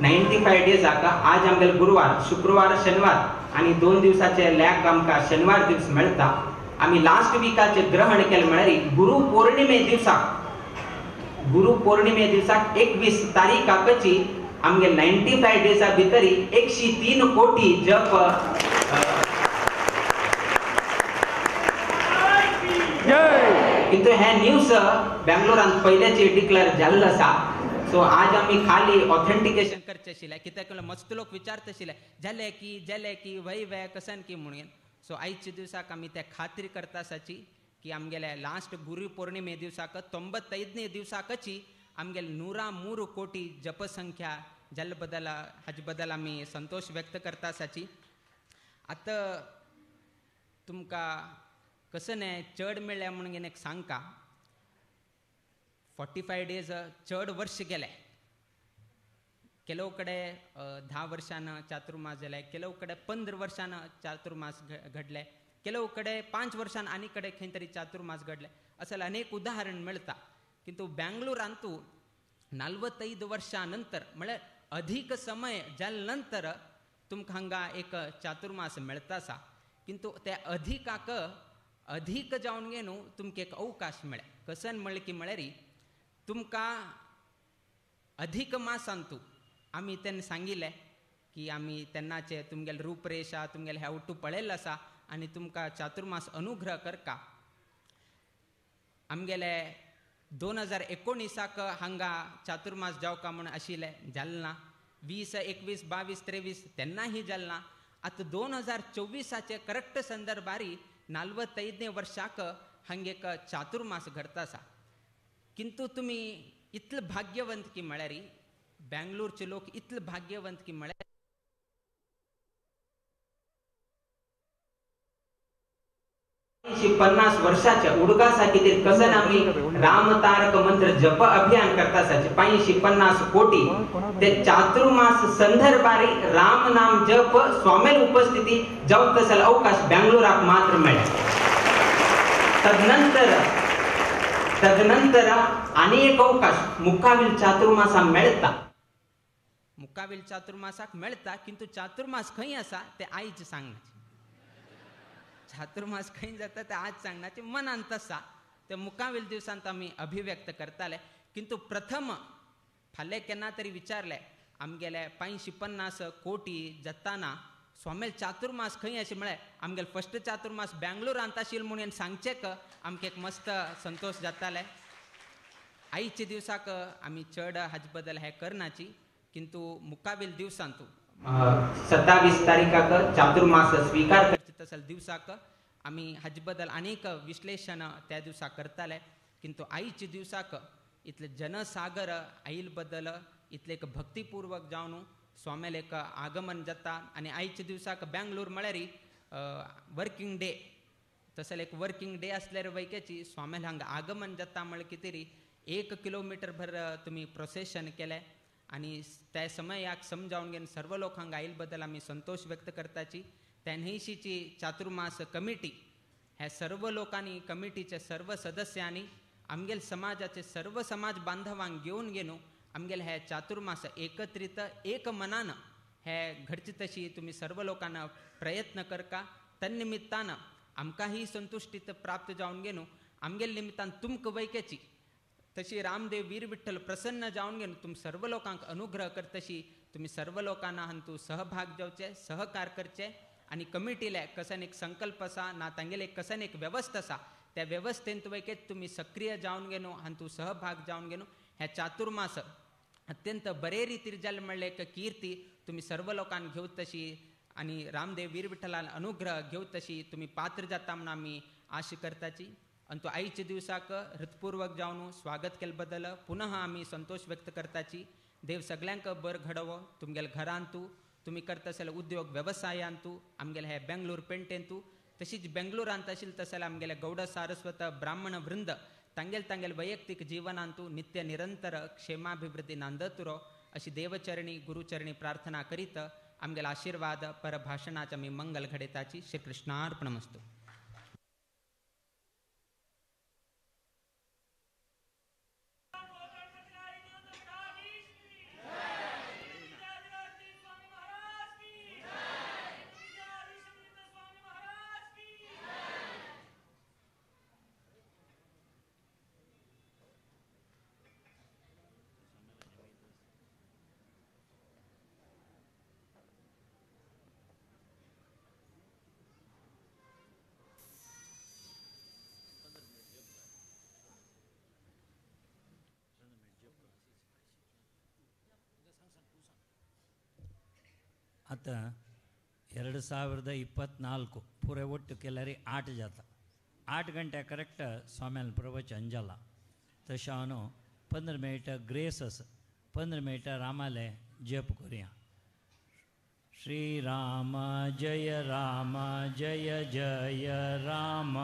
95 डेजाक आज आमगेले गुरुवार शुक्रवार शनिवार आनी 2 दिवसाचे लॅक आमकां शनिवार दिवस मेळटा. आमी लास्ट विकाचे ग्रहण केलें म्हळ्यार गुरु पौर्णिमे दिवसाक 21 तारीखाकची आमगे 95 डेजा भितरी 103 कोटी जप किंतु हे न्यूज बेंगलोरांत पयल्याची डिक्लेअर जाल्लो आसा. सो आज आमी खाली ऑथेंटिकेशन करचे आशिल्लें, कित्याक मस्त लोक विचारता आशिल्ले जाले की वय वे कसन की म्हणून. सो आयच्या दिवसाक आमी ते खात्री करता आसाची की आमगेले लास्ट गुरु पौर्णिमे दिवसाक 95 दिवसाकची आमगेले 103 कोटी जपसंख्या जाल्ले बद्दल हाजे बद्दल आमी संतोश व्यक्त करता आसाची. आतां तुमकां कसं न्ही चड मेळ्ळ्या म्हणून एक सांगका 45 डेज चड वर्ष गेले. ಕೆಲವು ಕಡೆ 10 ವರ್ಷಾನ चातुर्मास जाले, ಕೆಲವು ಕಡೆ 15 वर्षान चातुर्मास घडले, ಕೆಲವು ಕಡೆ 5 वर्षान आनी कडेन खंय तरी चातुर्मास घडले, असल अनेक उदाहरण मेळटा. किंतु बेंगलोरांतू 45 वर्षां नंतर म्हळ्यार अधिक समय जाले नंतर तुमकां हांगा एक चातुर्मास मेळटा आसा. किंतु ते अधिकाक अधिक जावन गे न्हू तुमकां एक अवकाश मेळ्ळे. कसन म्हणलें की म्हळ्यार तुमकां अधिक मासांतू आमी तेन्ना सांगिल्लें की आमी तेन्नाचे तुमगेले रूपरेशा तुमगेले हेवटू पळयल्लो आसा आनी तुमकां चातुर्मास अनुग्रह करका. आमगेले 2019 हांगा चातुर्मास जावका म्हूण आशिल्लें, जालें ना. 20, 21, 22, 23 तेन्नाही जालें ना. आतां 2024 करेक्ट संदर्भारी 45 वर्षाक हांगा एक चातुर्मास घडता आसा. किंतु तुमी इतले भाग्यवंत की म्हळ्यार बेंगलोरचे लोक इतले भाग्यवंत की म्हळ्यार 50 वर्षाच्या उडगासा कितें कसन आमी रामतारक मंत्र जप अभियान करता आसाचे 550 कोटी ते चातुर्मास संदर्भारी राम नाम जप स्वामेल उपस्थिती जावं तसो अवकाश बेंगलोराक मात्र मेळ्ळा. तदनंतर आनी एक अवकाश मुखावील चातुर्मासा मेळटा, मुखावील चातुर्मासाक मेळटा. किंतु चातुर्मास खंय आसा ते आयज सांगनाचे, चातुर्मास खंय जाता ते आज सांगनाचे, मनांत आसा ते मुखावेल दिवसांत आमी अभिव्यक्त करताले. किंतु प्रथम फाल्यां केन्ना तरी विचारले आमगेले 550 कोटी जाताना स्वामेल चातुर्मास खंय अशें म्हळ्यार आमगेले फर्स्ट चातुर्मास बेंगलोरांत आशिल्लो म्हणून सांगचेक आमकां एक मस्त संतोश जाताले. आयच्या दिवसाक आमी चड हाजे बद्दल हें करनाची, किंतु मुखावेल दिवसांत 27 तारीखाक चातुर्मास स्विकार करचे तसले दिवसाक आमी हाजे बद्दल अनेक विश्लेशण त्या दिवसा करताले. किंतु आयच्या दिवसाक इतले जनसागर आईल बद्दल इतले एक भक्तिपूर्वक जावन स्वामेल एक आगमन जाता. आनी आयच्या दिवसाक बेंगलोर म्हळ्यार वर्किंग डे, तसले एक वर्किंग डे आसल्यार वैक्याची स्वामेल हांगा आगमन जाता म्हळ्यार कितें तरी 1 किलोमिटर भर तुमी प्रोसेशन केलें आनी त्या समयाक समजावन घेवन सर्व लोक हांगा आयल बद्दल आमी संतोश व्यक्त करताची. 83ची चातुर्मास कमिटी हे सर्व लोकांनी कमिटीचे सर्व सदस्यांनी आमगेल समाजाचे सर्व समाज बांधवांक घेवन घेवन आमगेले हे चातुर्मास एकत्रित एक मनान हे घडचे तशी तुमी सर्व लोकांना प्रयत्न करका. तन्निमित्तान आमकां ही संतुश्टी प्राप्त जावन घेवन आमगेले निमित्तान तुमकां वैकेची तशी रामदेव वीर विठ्ठल प्रसन्न जावन घेवन तुम सर्व लोकांक अनुग्रह करतशी तुमी सर्व लोकांना हांतू सहभाग जावचे, सहकार करचे आनी कमिटीले कसन एक संकल्प आसा ना तांगेले कसन एक वेवस्था आसा त्या वेवस्थेंत वैकेत तुमी सक्रिय जावन घेवन हांतू सहभाग जावन घेवन हे चातुर्मास अत्यंत बरे रितीर जालें म्हणलें एक कीर्ती तुमी सर्व लोकांक घेवत तशी आनी रामदेव वीर विठ्ठलान अनुग्रह घेवत तशी तुमी पात्र जाता म्हणून आमी आशा करताची. आनी तो आयच्या दिवसाक हृतपूर्वक जावन स्वागत केले बद्दल पुनः आमी संतोष व्यक्त करताची. देव सगळ्यांक बर घडोवो, तुमगेले घरांतू, तुमी करता आसले उद्योग वेवसायांतू, आमगेले हे बेंगलोर पेंटेंतू, तशीच बेंगलोरांत आशिल्ले तशें आमगेले गौड सारस्वत ब्राह्मण वृंद तांगेले तांगेले वैयक्तीक जिवनांतू नित्य निरंतर क्षेमाभिवृद्धी नांदत उरो अशी देवचरणी गुरुचरणी प्रार्थना करीत आमगेले आशीर्वाद परभाषणाचे आमी मंगल घडयताची. श्रीकृष्णार्पणमस्तु. आतां 2024 पुरे ಒಟ್ಟು केल्यार 8 जाता. 8 गंटे करेक्ट स्वाम्यान प्रवचन जाला. तशें हांव 15 मिनटां ग्रेस आसा, 15 मिनटां रामाले जप करुया. श्री राम जय राम जय जय राम,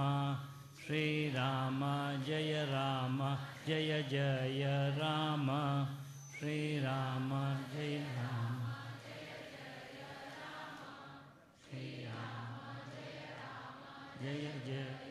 श्री राम जय राम जय जय राम, श्री राम जय राम जय जय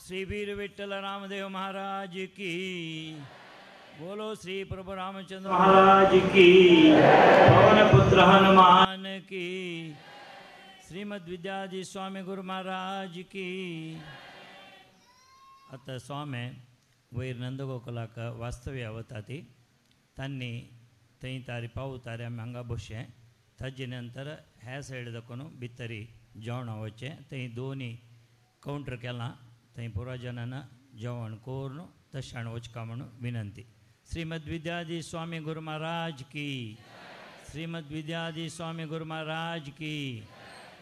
श्री वीर विठ्ठल रामदेव महाराज की। बोलो श्री प्रभु रामचंद्र महाराज की, पवन पुत्र हनुमान की, श्रीमद विद्याधीश स्वामी गुरु महाराज की। आतां स्वामी वयर नंदगोकुलाक वास्तव्य वता ती तांणी थंय तारी पावतारी आमी हांगा बसचें, ताजे नंतर ह्या सायड दाखोवन भितरी जेवण वचचें। थंय दोनी कावंटर केलां, थंय पुरा जनान जेवण करून तशें वचका म्हणून विनंती। श्रीमद विद्याधीश स्वामी गुरु महाराज की, श्रीमद विद्याधीश स्वामी गुरु महाराज की।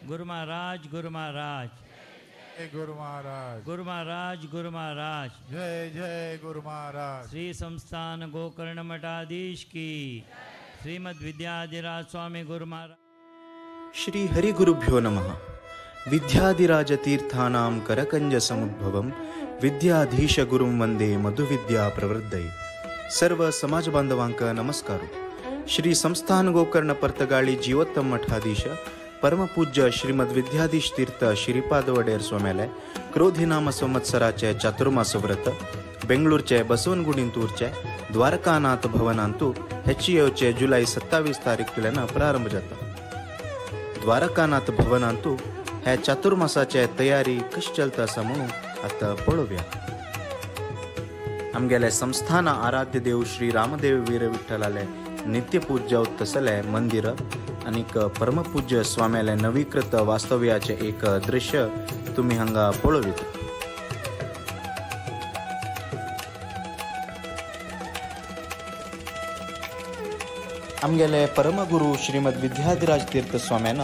गुरु महाराज, गुरु महाराज, गुरु महाराज, गुरु महाराज, गुरु महाराज, जय जय गुरु महाराज। श्री संस्थान गोकर्ण मठाधीश की, श्रीमद विद्याधिराज स्वामी गुरु महाराज। श्री हरि गुरुभ्यो नमः। विद्याधिराज तीर्थानां करकंज समुद्भवं विद्याधीश गुरुं वंदे मधुविद्या प्रवृद्धये। सर्व समाज बांधवांक नमस्कार। श्री संस्थान गोकर्ण पर्तगाळी जीवोत्तम मठाधीश परमपूज्य श्रीमद विद्याधीश तीर्थ श्रीपाद वडेर स्वाम्याले क्रोधिनाम संवत्सराचे चातुर्मास व्रत बेंगळूरचे बसवनगुडींतूरचे द्वारकानाथ भवनांतु हेच्चियोचे जुलै 27 तारीख प्रारंभ जाता। द्वारकानाथ भवनांतु हे चातुर्मासाचे तयारी कशी चलता आसा म्हणून आतां पळोवया। आमगेले संस्थान आराध्य देव श्री रामदेव वीर विठ्ठलाले नित्यपूज्य तसले मंदिर आनीक परमपूज्य स्वाम्याले नवीकृत वास्तव्याचे एक दृश्य तुम्ही हांगा पळोवीत। आमगेले परमगुरु श्रीमद विद्याधिराज तीर्थ स्वाम्यान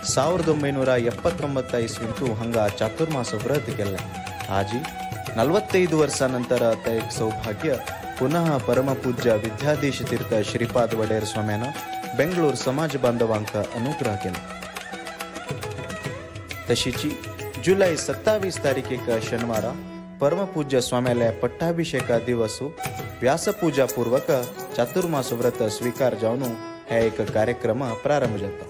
1979 इस्वींतु हांगा चातुर्मास व्रत केल्लें। आजी 45 वर्षा नंतर ते एक सौभाग्य पुनः परमपूज्य विद्याधीश तीर्थ श्रीपाद वडेर स्वाम्यान बेंगळूर समाज बांधवांक अनुग्रह केला। तशीची जुलै 27 तारीखेक शनिवारा परमपूज्य स्वाम्याले पट्टाभिषेका दिवसु व्यासपूजा पूर्वक चातुर्मास व्रत स्वीकार जावन हे एक कार्यक्रम प्रारंभ जाता।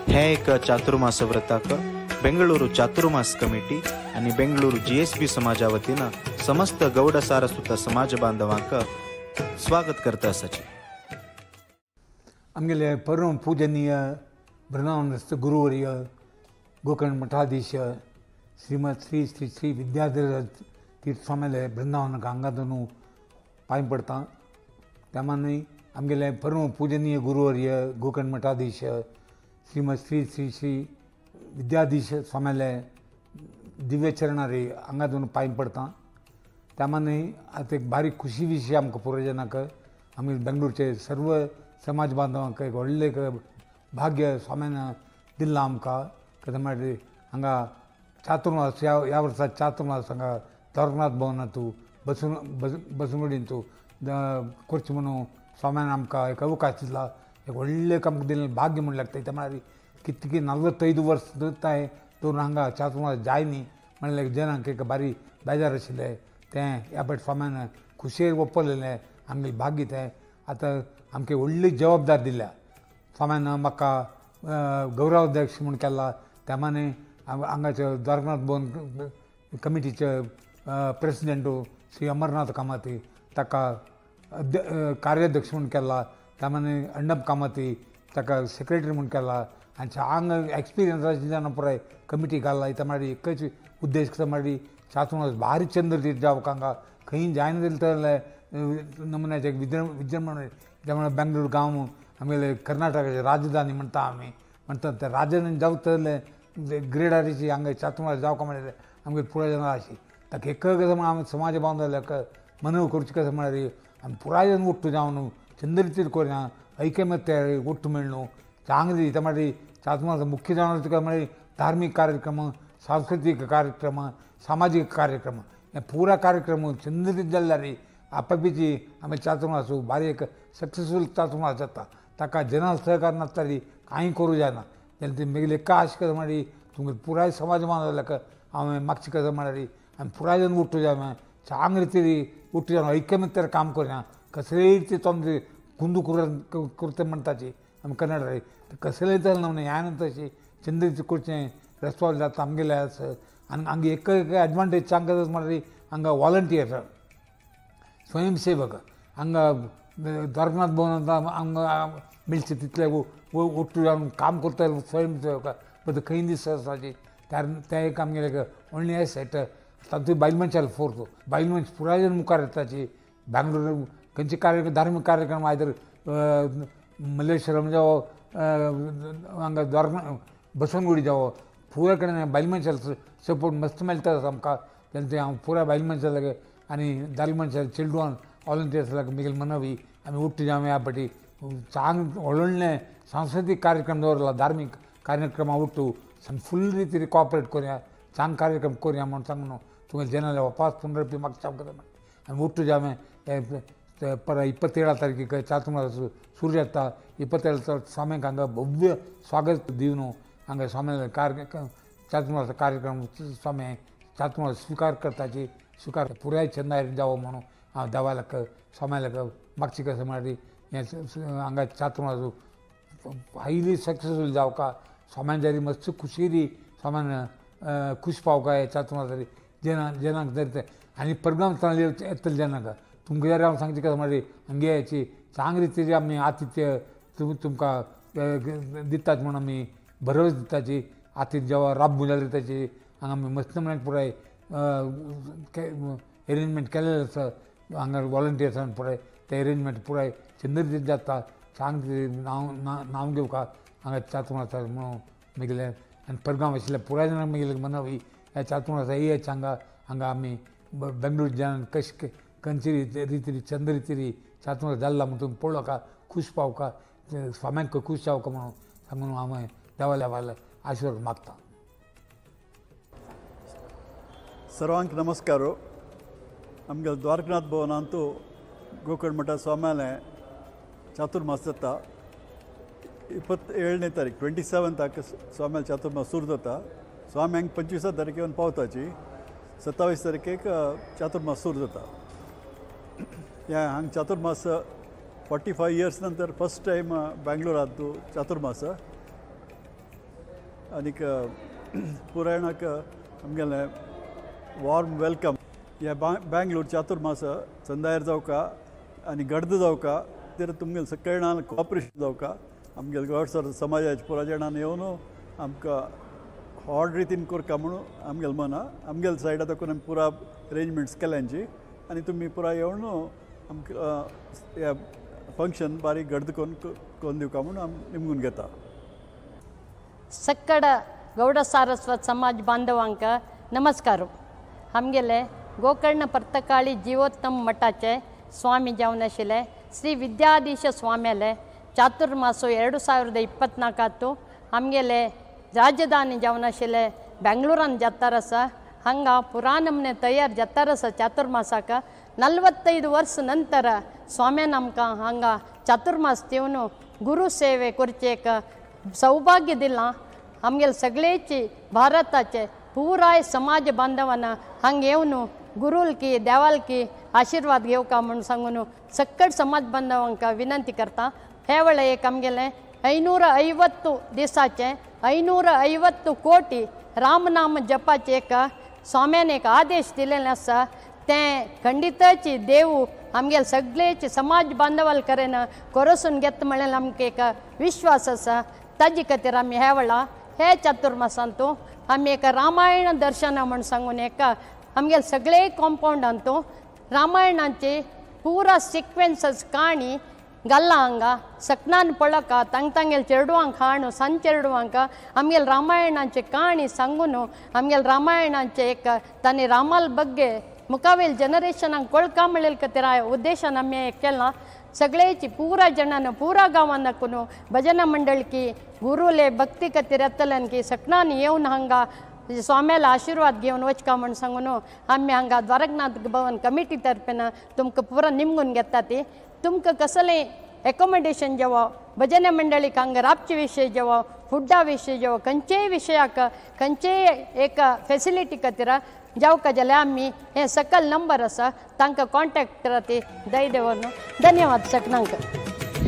हे एक चातुर्मास व्रताक बेंगळुरू चातुर्मास कमिटी आणि बेंगळुरू GSB समाजा वतीन समस्त गौड सारस्वत समाज बांधवांक स्वागत करता आसाची। आमगेले परम पूजनीय बृंदावनस्थ गुरुवर्य गोकर्ण मठाधीश श्रीमद श्री श्री श्री विद्याधीराज तीर्थ स्वाम्याले बृंदावनाक हांगा दोनू पांय पडता। त्या मानान आमगेले परम पूजनीय गुरुवर्य गोकर्ण मठाधीश श्रीमद श्री श्री श्री विद्याधीश स्वाम्याले दिव्य चरणारे हांगा दोन पांय पडता। त्या मानान आतां एक बारीक खुशी विशय आमकां पुर्वजनाक आमी बेंगलोरचे सर्व समाज बांधवांक एक व्हडलें एक भाग्य स्वाम्यान दिल्लां आमकां। कितें म्हळ्यार हांगा चातुर्मास ह्या वर्सा चातुर्मास हांगा द्वारकनाथ भवनांतू बसवनगुडींतू करचें म्हणून स्वाम्यान आमकां एक अवकाश दिला, एक व्हडलें आमकां दिल्लें भाग्य म्हूण लागता। कित्याक म्हळ्यार कितके 45 वर्स तांय दोन हांगा चातुर्मास जाय न्ही म्हणल्यार जनांक एक बारी बेजार आशिल्लें तें ह्या फावट स्वाम्यान खुशयेन ओपलेलें आमगेलें भाग्य तें। आतां आमकां व्हडली जबाबदार दिल्या स्वाम्यान, म्हाका गौरवाध्यक्ष म्हूण केला। त्या मानान हांगाचे द्वारकनाथ भवन कमिटीचे प्रेसिडेंट श्री अमरनाथ कामती ताका कार्याध्यक्ष म्हूण केला। त्या मानान अण्णब कामती ताका सेक्रेटरी म्हूण केला। आनी हांगा एक्सपिरियन्स आशिल्ल्यान पुराय कमिटी घाला। इत्या म्हळ्यार एकच उद्देश कितें म्हळ्यार चातुर्मास भारी चंद्र तीर्थ जावंक हांगा खंय जायना जाल्यार नमुन्याचें विजृंभण। त्यामुळे बेंगलोर गांव आमगेले कर्नाटकाचे राजधानी म्हणटा आमी म्हणटा ते राजधानी जावतले ग्रेडारीची हांगा चातुर्मास जावंक म्हळ्यार आमगे पुराय जाण आशी ताका एक कसं म्हळ्यार आमी समाज बांदवल्याक मनव करचें कसं म्हळ्यार आमी पुराय जाण ಒಟ್ಟು जावन चंद्रतीर कोरया ಐಕಮತ್ಯ ಒಟ್ಟು मेळ्ळो चांगली इत्या म्हळ्यार चातुर्मास मुख्य जावन म्हळ्यार धार्मीक कार्यक्रम, सांस्कृतीक कार्यक्रम, सामाजीक कार्यक्रम हे पुरा कार्यक्रम चंद्रतीर जाल्यार आपापीची आमी चातुर्मास बारी एक सक्सेसफूल चातुर्मास जाता। ताका जना सहकार नासतारी कांय करूं जायना। जाल्यार ती मागीर एका आश कसं म्हळ्यार तुमगे पुराय समाज बांदवल्याक हांवें मागचें कसं म्हळ्यार आमी पुराय जावन उठ्ठू जाय चांगले रितीन उठ्ठू जावन ऐकमत्यार काम करया। कसलेय रिती तोंड कुंदू करता म्हणटाची आमी कन्नड कसलेय तर नमुने ह्या नंतरशी चंद्र करचें रेस्टॉरंट जाता आमगेलें आसा. आनी हांगा एक एडवांटेज सांगता म्हणल्यार हांगा वॉलंटियर स्वयंसेवक हांगा द्वारकनाथ भवनांत हांगा मेळचे तितले ಒಟ್ಟು जावन काम करता स्वयंसेवक बट खंय दीस आसाची तें एक आमगेलें व्हडलें एसेट. तातूंत बायल मनशाले फोर्स बायल मनश पुराय जण मुखार येताची. बेंगलोर खंयचे कार्यक्रम धार्मीक कार्यक्रम आयदर मल्लेश्वरम जावं हांगा द्वारका बसवनगुडी जावं पुराय कडेन बायल मनशाले सपोर्ट मस्त मेळटा आमकां. तेन्ना हांव पुराय बायल मनशां लागीं आनी दादले मनशां चेडवान वॉलंटियर्स लागीं म्हगेली मनवी आमी उट्ट जावं ह्या पाटी चांग व्हडलें सांस्कृतीक कार्यक्रम दवरला धार्मीक कार्यक्रमा उट्टू फुल रितीन कॉपरेट करुया चांग कार्यक्रम करुया म्हूण सांगून तुमगे जनाले वापस पुनरपी म्हाका सांगता. आमी उट्टू जावं पर 27 तारखेक चातुर्मास सुरू जाता. 27 स्वाम्याक हांगा भव्य स्वागत दिवन हांगा स्वाम्या कार्यक्रम चातुर्मास कार्यक्रम स्वामी चातुर्मास स्विकार करताची स्विकार पुराय चंदायर जावो म्हणून हांव देवाक स्वाम्याक मागची कसं म्हळ्यार हें हांगा चातुर्मास हायली सक्सेसफूल जावका स्वाम्यान जरी मस्त खुशीरी स्वाम्यान खुश पावका हे चातुर्मास जेना जेनाक जरी ते आनी परगांव येतले जेनाक तुमकां जरी हांव सांगची कसं म्हळ्यार हांगे याची चांग रितीचे आमी आतिथ्य तुमकां दितात म्हूण आमी भरवस दिताची. आतिथ्य जेवा राबूं जाल्यार ताची हांगा आमी मस्त म्हळ्यार पुराय एरेंजमेंट केलेलें आसा. हांगा वॉलंटियर्सान पुराय तें एरेंजमेंट पुराय चंद्र रितीन जाता. चांग नांव नांव घेवका हांगा चातुर्मास म्हणून म्हगेलें आनी परगांव आशिल्ल्या पुराय जाणांक म्हगेलें मनवी ह्या चातुर्मासा येयात हांगा हांगा आमी बेंगलोर जनांक कशें खंयची रितीन चंद्र रितीन चातुर्मास जाल्ला म्हूण तुमी पळोवका खूश पावका स्वाम्यांक खूश जावका म्हणून सांगून हांव देवाल्या वाल्या आशिर्वाद मागता. सर्वांक नमस्कार. आमगे द्वारकनाथ भवनांतू ಗೋಕರ್ಣ ಮಠ ಸ್ವಾಮ್ಯಾಲೆ ಚಾತುರ್ಮಾಸ जाता. 27ನೇ ತಾರೀಕು 27 तारीख स्वाम्याले चातुर्मास सुरू जाता. स्वाम्यांक 25 तारखे येवन पावताची 27 तारखेक चातुर्मास सुरू जाता. ह्या हांगा चातुर्मास 45 इयर्स नंतर फर्स्ट टायम बेंगलोरांत चातुर्मास आनीक पुरायणाक आमगेलें वॉर्म welcome. ह्या बेंगलोर चातुर्मास चंदायर जावका आनी गडद जावका तर तुमगेले सगळ्या कॉपरेशन जावका. आमगेले गौड समाजाचे पुराय जाणान येवन आमकां व्हड रितीन करका म्हणून आमगेले मना आमगेले सायडा दाखोवन आमी पुरा अरेंजमेंट्स केल्यांची आनी तुमी पुराय येवन आमकां ह्या फंक्शन बारीक गडद करून दिवका म्हणून आमी निमगून घेता. ಸಕ್ಕಡ ಗೌಡ ಸಾರಸ್ವತ್ ಸಮಾಜ ಬಾಂಧವಾಂಕ ನಮಸ್ಕಾರ. आमगेले गोकर्ण पर्तकाळी जीवोत्तम मठाचे स्वामी जावन आशिल्ले श्री विद्याधीश स्वाम्याले ಚಾತುರ್ಮಾಸು 2024 आमगेले राजधानी जावन आशिल्ले बेंगलोरान जातार आसा. हांगा पुरा नमने तयार जातार आसा चातुर्मासाक. 45 वर्स नंतर स्वाम्यान आमकां हांगा चातुर्मास दिवन गुरु सेवे करचे एक सौभाग्य दिलां. आमगेले सगळेची भारताचे पुराय समाज बांधवांना हांगा येवन गुरुलकी देवालकी आशिर्वाद घेवका म्हूण सांगून सक्कट समाज बांधवांक विनंती करता. हे वेळा एक आमगेलें 550 दिसाचें 550 कोटी रामनाम जपाचें एक स्वाम्यान एक आदेश दिलेलें आसा. तें खंडिताची देव आमगेले सगळेचे समाज बांधवाल करेन कोरसून घेता म्हणल्यार आमकां एक विश्वास आसा. ताजे खातीर आमी ह्या वेळा हे चातुर्मासांतू आमी एक रामायण दर्शन म्हूण सांगून एक आमगेले सगळे कॉम्पावंडांतू रामायणाची पुरा सिक्वेन्सस काणी घाल्ला हांगा सकनान पळका तांग तांगेले चेडवांक हाणू सान चेडवांक आमगेले रामायणाची काणी सांगून आमगेले रामायणाचे एक तांणी रामाल बग्गे मुखावेल जनरेशनाक कळका म्हणलेले खातीर उद्देशान आमी हें केलां. सगळेची पुरा जणान पुरा गांवान दाखोवन भजना मंडळकी गुरुले भक्ती खातीर येतल्यान की सकनान येवन हांगा स्वाम्याला आशिर्वाद घेवन वचका म्हूण सांगून आमी हांगा द्वारकनाथ भवन कमिटी तर्फेन तुमकां पुरा निमगून घेता. ती तुमकां कसलें एकोमोडेशन जेवो भजन मंडळीक हांगा राबचे विशय जेवो फुडा विशय जेवो खंयचेय विशयाक खंयचेय एक फेसिलिटी खातीर जावका जाल्यार आमी हे सकल नंबर आसा तांकां कॉन्टेक्ट करात. दय देव धन्यवाद सकनांक.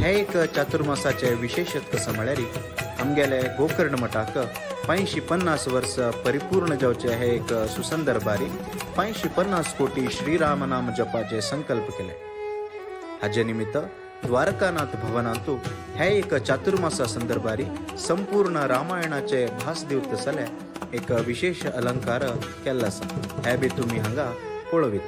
हे एक चातुर्मासाचे विशेषत कसं म्हळ्यार आमगेले गोकर्ण मठाक 550 वर्स परिपूर्ण जावचे हे एक सुसंदर्भारी 550 कोटी श्रीरामनाम जपाचे संकल्प केले. हाजे निमित्त द्वारकानाथ भवनांतु हे एक चातुर्मासा संदर्भारी संपूर्ण रामायणाचे भास दिवत जाल्यार एक विशेष अलंकार केल्लो आसा. हे बी तुमी हांगा पळोवीत.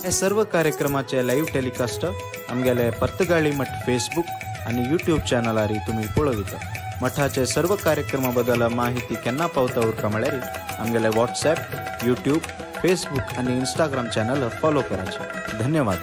हे सर्व कार्यक्रमाचे लाईव्ह टेलिकास्ट आमगेले पर्तगाळी मठ फेसबुक आणि यूट्यूब चॅनलारी तुम्ही पळोवित. मठाचे सर्व कार्यक्रमा बद्दल माहिती केन्ना पावता उरका म्हळ्यार आमगेले व्हॉट्सॲप, यूट्यूब, फेसबुक आणि इंस्टाग्राम चॅनल फॉलो करायचे. धन्यवाद.